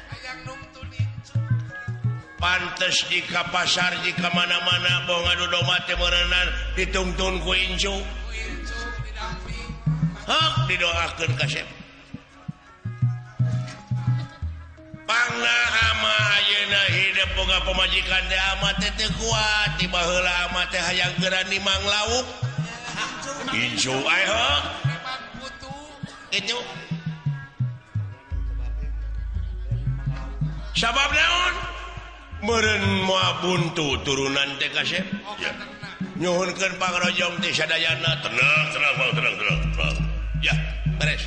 hayang nungtun incu pantes di ka pasar di ka mana-mana boh ngadu domba teh meureunnan ditungtun ku incu hak didoakeun kasep pangna ama ayeuna hidup boga pamajikan teh ama teh teu kuat ti baheula ama teh hayang geura nimang lauk incu ae heuh itu sabab naon meureun moal buntu turunan teh kasep ya nyuhunkeun pangrojong teh sadayana tenang tenang Bang tenang tenang tenang ya beres.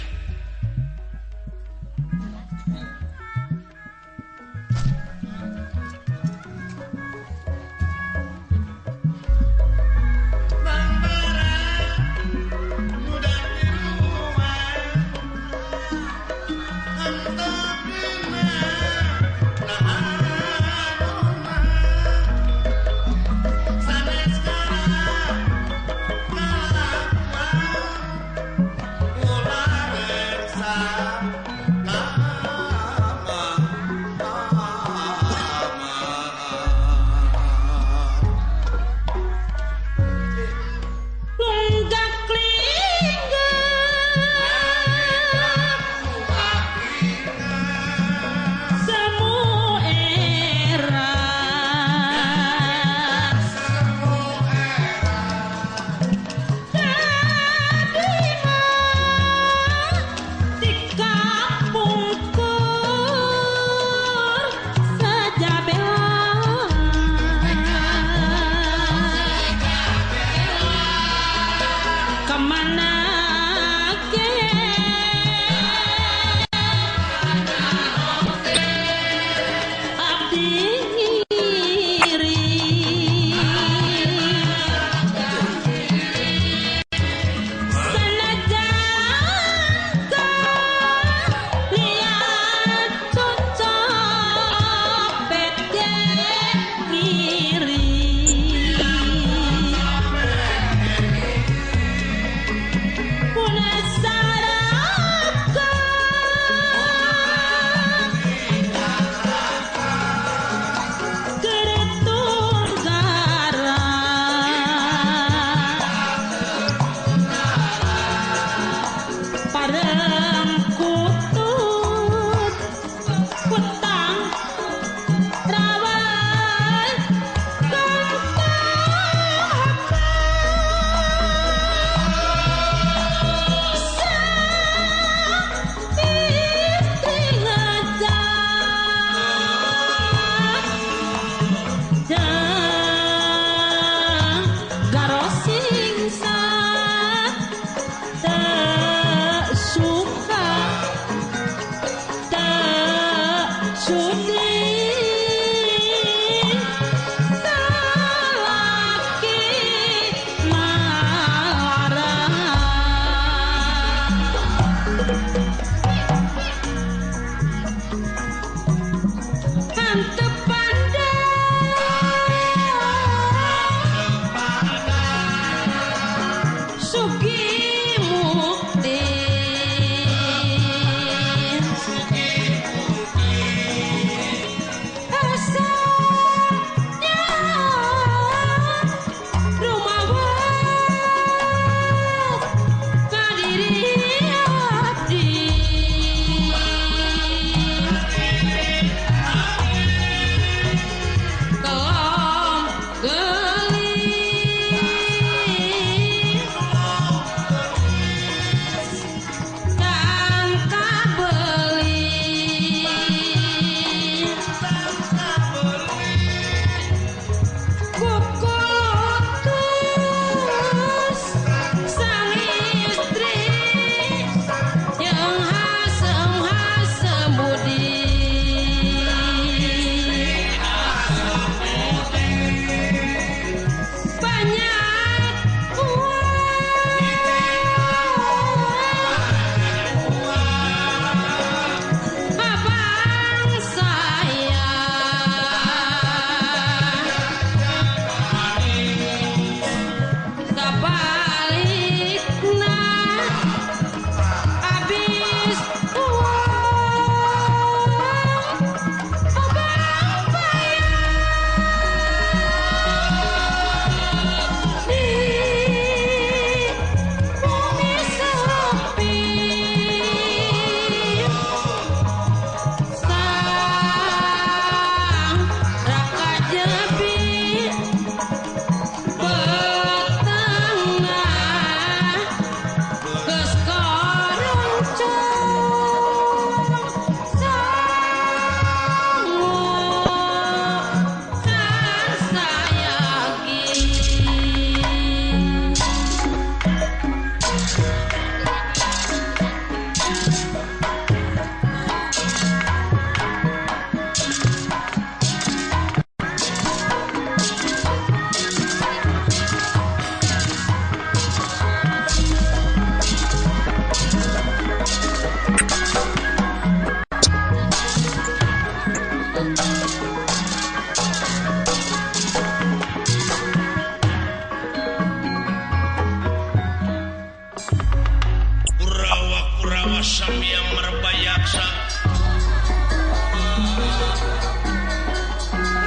Kurawa samya merbayaksa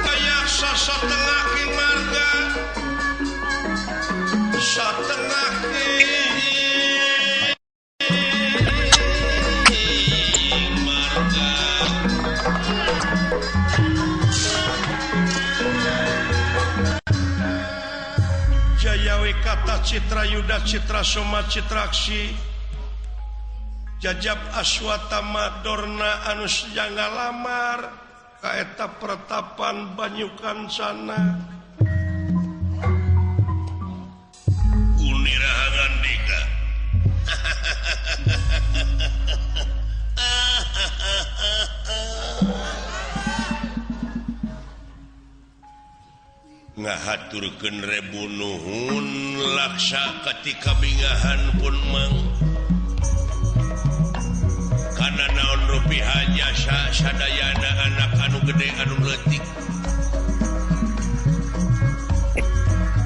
Kayaksa satengah ki marga satengah ki marga Jayawi kata Citra Yuda Citra Soma Citraksi Jajab Aswatama Dorna anu sejangga lamar kaeta pertapan Banyukancana Unirahangan dika ngahaturkeun rebu nuhun laksa ketika bingahan pun mang kana naon rupiah jasa sadayana anak anu gede anu leutik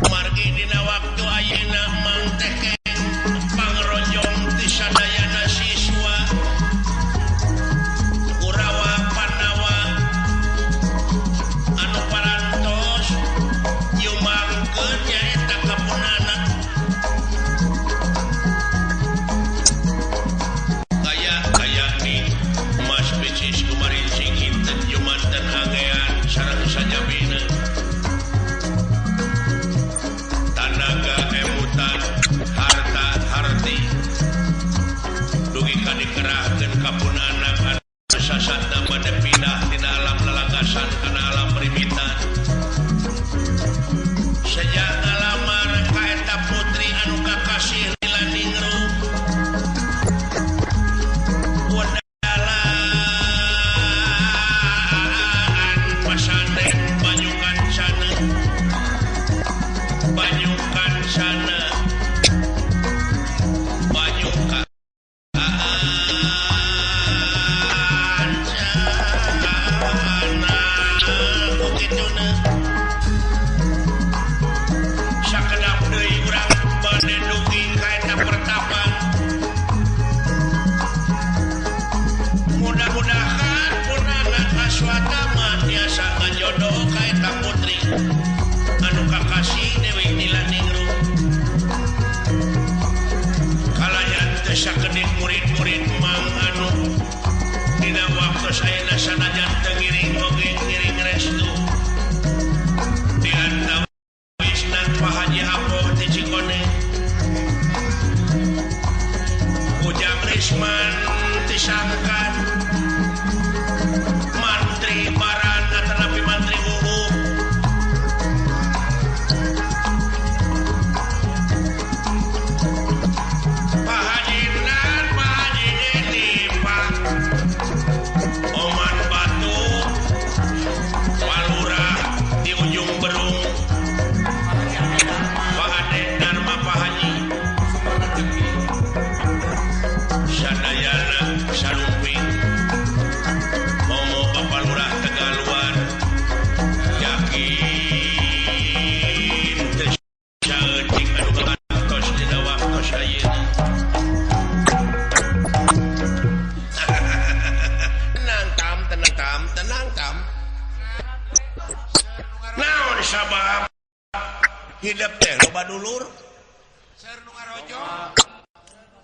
margi dina waktu ayeuna mang teh pangrojong ti sadayana siswa Kurawa Pandawa anu parantos nyumbangkeun nyaeta ka pun anak kaya ni Mas Becis kumarincing inten jumanten angean sareng sajabina tanaga emutan harta harti dugi ka dikerahkeun ka pun anak anu sasatna bade pindah tina alam lalagasan kana alam rimitan sejak ngalamar ka eta putri anu kakasih lila ningrum wedalaan pasanden Banyukancana Banyukancana Banyukancana ku kituna sakedap deui urang bade dugi ka eta pertapan mudah-mudahan pun anak Aswatama tiasa ngajodoh ka eta putri anu kakasih Dewi Nilaningrum kalayan teu sakedik murid-murid mang anu dina waktu ayeuna sanajan teu ngiring oge ngiring restu di antawisna Pak Haji Apo ti Cikoneng Ujang Risman ti Sangkan Mantri Baran atanapi Mantri Uu Pak Haji Nan Pak Haji Edi Pak Oman Batu Walurah di Ujung Berung Pak Ade Dharma Pak Haji Sadayana Sarumping Momo Bapak Lurah Tegaluar yakin teu saeutik anu kabantos dina waktos ayeuna tenang tam tenang tam tenang tam naon sabab hidup teh loba dulur Seur nu ngarojong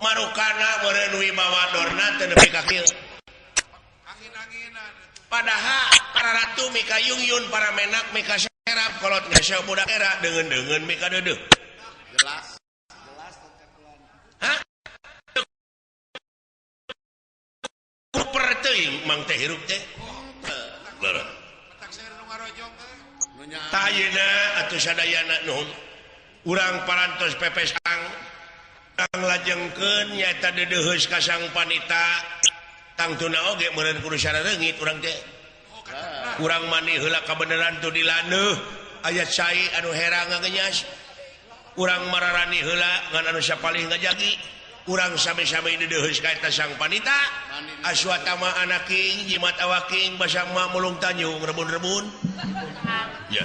marukana meureun wibawa Dorna teu nepi ka kieu angin-anginan padahal para ratu mika yungyun para menak mika serap kolot ngeseo budak era deungeun-deungeun mika deudeuh Jelas. Hah? Kuper teuing mang teh hirup teh leureuh petak seur nu ngarojong teh Nu nyaah. tah ayeuna atuh sadayana nuhun urang parantos pepesang tang lajengkeun nyaeta deudeuheus ka sang panita tangtuna oge meureun kudu sarareungit urang teh urang mani heula kabeneran tu dilandeuh aya cai anu herang ngagenyas urang mararani heula ngan anu sapalih ngajagi urang sami-sami deudeuheus ka eta sang panita Aswatama anaking jimat awaking basa ma mulung tanjung rebun-rebun ya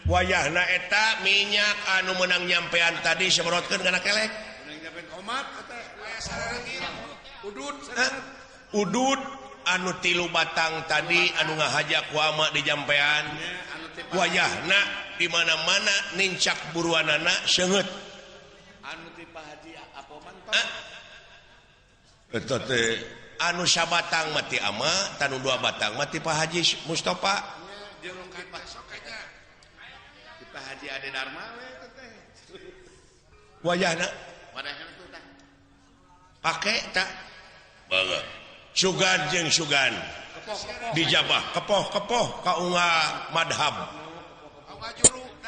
wayahna eta minyak anu menang nyampean tadi semprotkeun kana kelek Menang nyampean komat eta. aya sarareungit Udud anu tilu batang tadi anu ngahaja ku ama di jampean wayahna di mana-mana nincak buruanana seungeut anu ti Pak Haji Apoman eta teh anu sabatang mati ama tanu dua batang mati Pak Haji Mustafa jeung ti Pak Haji Ade Darma we teh wayahna pake tak banget sugan jeung sugan dijabah kepoh-kepoh kaunga madhab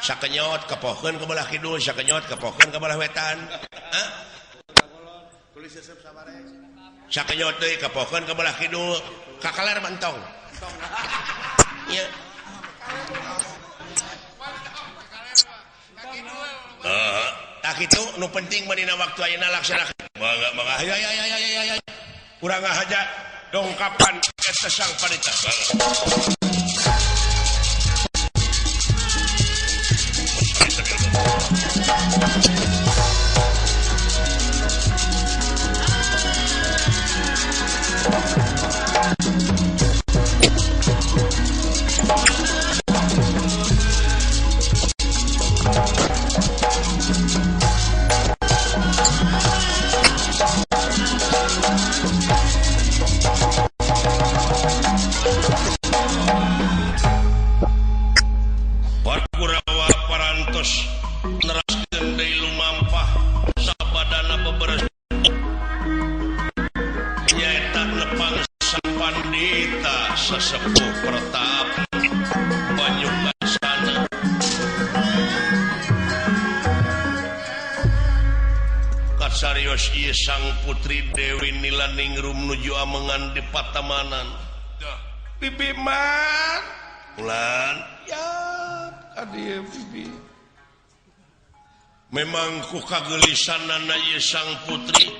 sakenyot kepohkeun ke belah kidul sakenyot kepohkeun ke belah wetan sakenyot deui kepohkeun ke belah kidul kakaler mah entong ieu tak kitu nu penting mah dina waktu ayeuna laksanakeun mangga mangga ayo ayo ayo ayo ayo urang ngahaja dongkapan eta sang panita. Sesepuh pertap Banyumasana kasarios ieu sang putri Dewi Nilaningrum nuju amengan di patamanan. Bibi man ulan ya kadieu bibi memang ku kagelisanana ieu sang putri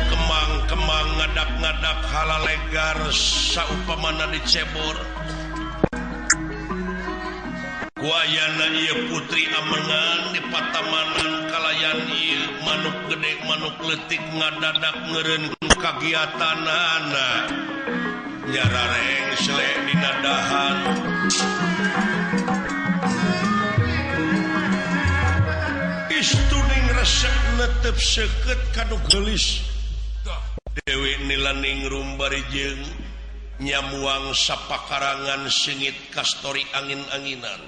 kemang-kemang ngadak-ngadak halalegar saupamana dicebor ku ayana ieu putri amengan di patamanan kalayan ieu manuk gede manuk leutik ngadadak ngeureun kagiatanana nyarareng sele dina dahan istuning resep netep seukeut kanu geulis Dewi Nilaningrum bari jeung nyamuang sapakarangan sengit kastori angin-anginan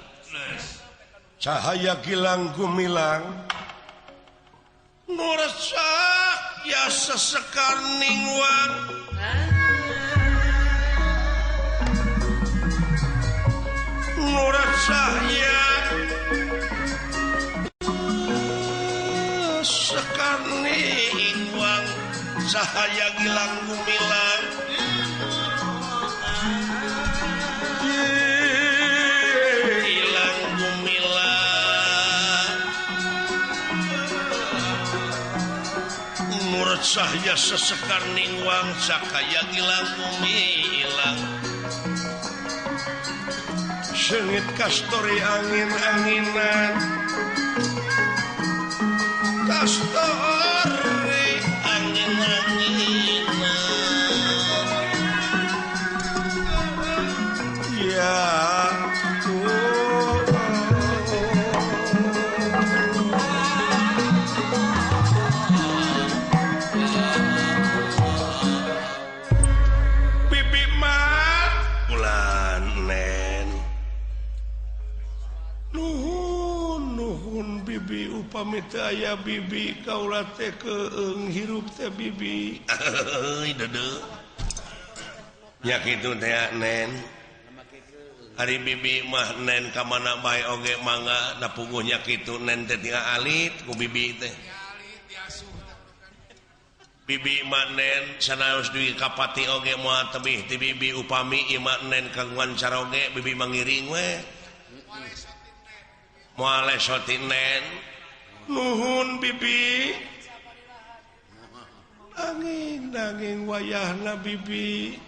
cahaya gilang gumilang nu resak ya sesekar ningwang nu resak ya sekar ningwang cahaya gilang gumilang gilang gumilang nur cahaya sesekar ningwang cahaya gilang gumilang sengit kastori angin-anginan kastori angin-anginan ya bibi mah ulan nen nuhun nuhun bibi upami teu aya bibi kaula teh keung hirup teh bibi euy deudeuh nya kitu teh nen ari bibi mah nen ka mana bae oge mangga da puguh nya kitu nen teh tinggal alit ku bibi teh bibi mah nen sanaos dugi ka pati oge moal tebih ti bibi upami ieu mah nen kagungan caroge bibi mangiring we moal lesot nen nuhun bibi angin nanging wayahna bibi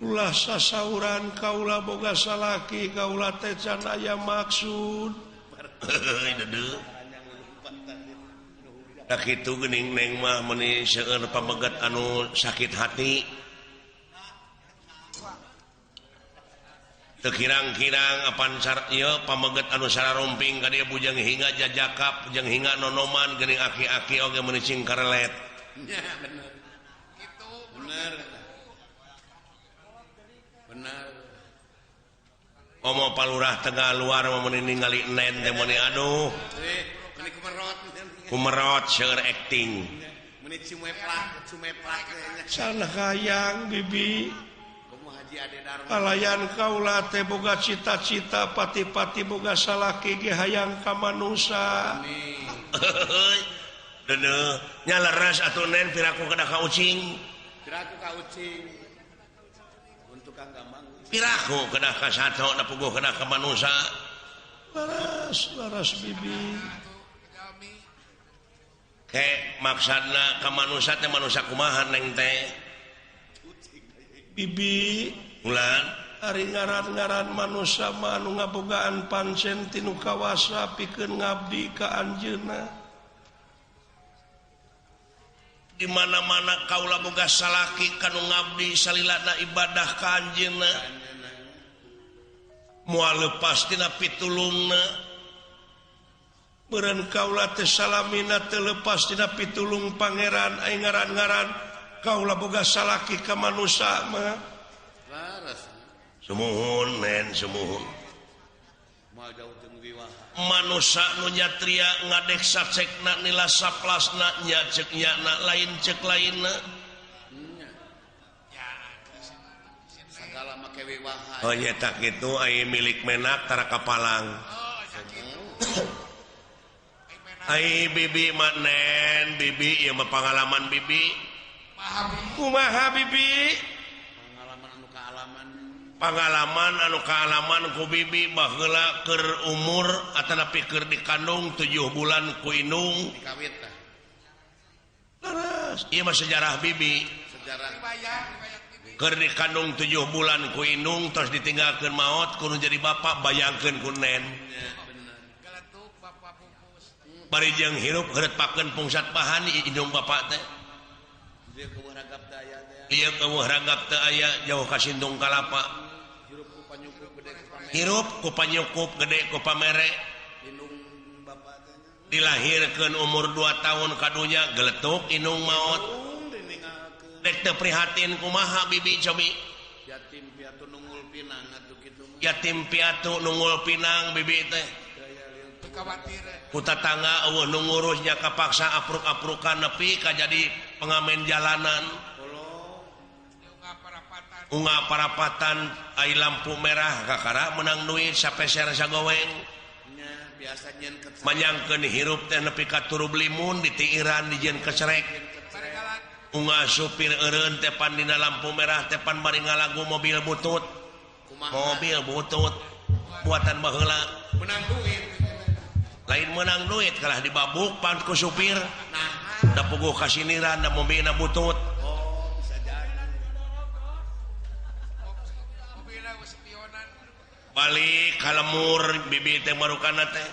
ulah sasauran kaula boga salaki kaula teh can aya maksud. Tak kitu geuning neng mah meuni seueur pameget anu sakit hati. Teu kirang-kirang apan ieu pameget anu sararomping ka dieu bujang hingga jajakap, bujang hingga nonoman geuning aki-aki oge meuni cing karelet. Nya bener. Kitu bener. Bener. Omo palurah tengah luar mah meuni ningali nen teh meuni aduh. Meuni kumerot. Kumerot seueur acting. Meuni cumeplak, cumeplak nya. Sana hayang bibi. Alayan kaula teh boga cita-cita pati-pati boga salaki ge hayang ka manusa. Deuneuh nya leres atuh nen piraku kedah ka ucing. Piraku ka ucing. Untuk kang gampang. Piraku kedah ka sato da puguh kedah ka manusa. Leres leres bibi. Ke maksudna ka manusa teh manusa kumaha neng teh? Bibi ulan ari ngaran-ngaran manusa mah anu ngabogaan pancen tinu kawasa pikeun ngabdi ka anjeunna. Di mana-mana kaula boga salaki kanu ngabdi salilana ibadah ka anjeunna. Moal lepas tina pitulungna. Beureun kaula teh salamina teu lepas tina pitulung pangeran ai ngaran-ngaran kaula boga salaki ka manusa mah. Laras. Sumuhun nen sumuhun. Manusa nu nyatria ngadek sacekna nila saplasna nya ceuk nyana lain ceuk lainna. Sagala make wiwaha. Oh nya tak kitu ai milik menak tara kapalang. Ai bibi mah nen bibi ieu mah pangalaman bibi. Kumaha bibi? Pangalaman anu kaalaman. Pangalaman anu kaalaman ku bibi baheula keur umur atanapi keur dikandung 7 bulan ku indung. Dikawit tah. Leres, ieu mah sejarah bibi. Sejarah. Keur dikandung 7 bulan ku indung terus ditinggalkeun maot kudu jadi bapak bayangkeun ku nen. Ya, bener. Galetuk bapak pupus. Bari jeung hirup heureutpakeun pungsat bahan indung bapak teh. Iya keueuh ragap teu aya jauh ka Sindung Kalapa. Hirup ku panyukup gede ku pamere. Dilahirkeun umur 2 tahun kadunya geletuk indung maot. Dek teu prihatin kumaha bibi cobi. Yatim piatu nungul pinang atuh kitu mah. Yatim piatu nungul pinang bibi teh. Ku tatangga eueuh nu ngurusnya kapaksa apruk-aprukan nepi ka jadi pengamen jalanan. Unga parapatan ai lampu merah kakara menang duit sapeser sagoweng. Manyangkeun hirup teh nepi ka turub limun ditiiran dijieun kecerek. Unga supir eureun teh pan dina lampu merah teh pan bari ngalagu mobil butut. Mobil butut buatan baheula. Menang duit. Lain menang duit kalah dibabuk pan ku supir. Da puguh kasiniran da mobilna butut. Balik ka lemur bibi teh marukana teh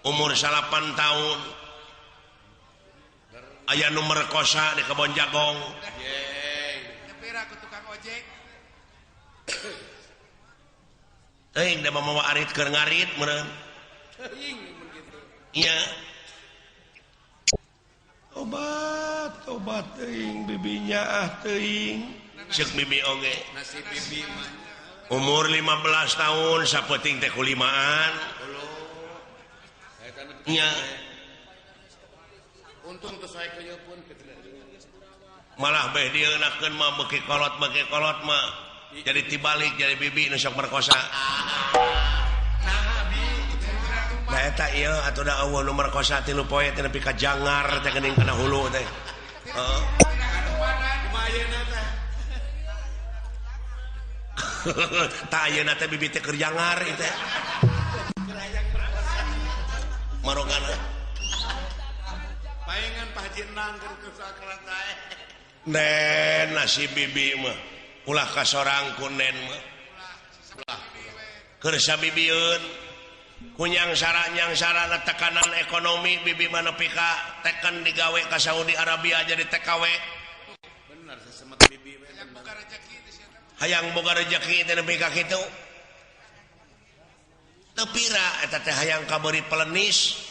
umur 8 tahun aya nu merkosa di kebon jagong. Tepira ku tukang ojek. Teuing da mamawa arit keur ngarit meureun. Teuing mun kitu. Iya. Obat, obat teuing bibinya ah teuing. Ceuk bibi oge. Nasib bibi mah. Umur 15 tahun sapeting teh kulimaan. Nya. Untung teu sae kieu pun malah beh dieunakeun mah beuki kolot mah jadi tibalik jadi bibi nu sok merkosa. Nah eta ieu atuh da eueuh nu merkosa 3 poe teh nepi ka jangar teh geuning kana hulu teh. Heeh. Tak ayeuna teh bibi teh keur jangar ieu teh. Marogana. Paengan Pak Haji Nang keur kusakrat ae. Nen nasib bibi mah ulah ka sorang ku nen mah. Keur sabibieun. Kunyang sara tekanan ekonomi bibi mah nepi ka teken digawe ka Saudi Arabia jadi TKW. Bener sesemet bibi we. Hayang boga rezeki teh nepi ka kitu. Teu pira eta teh hayang kabeuri pelenis.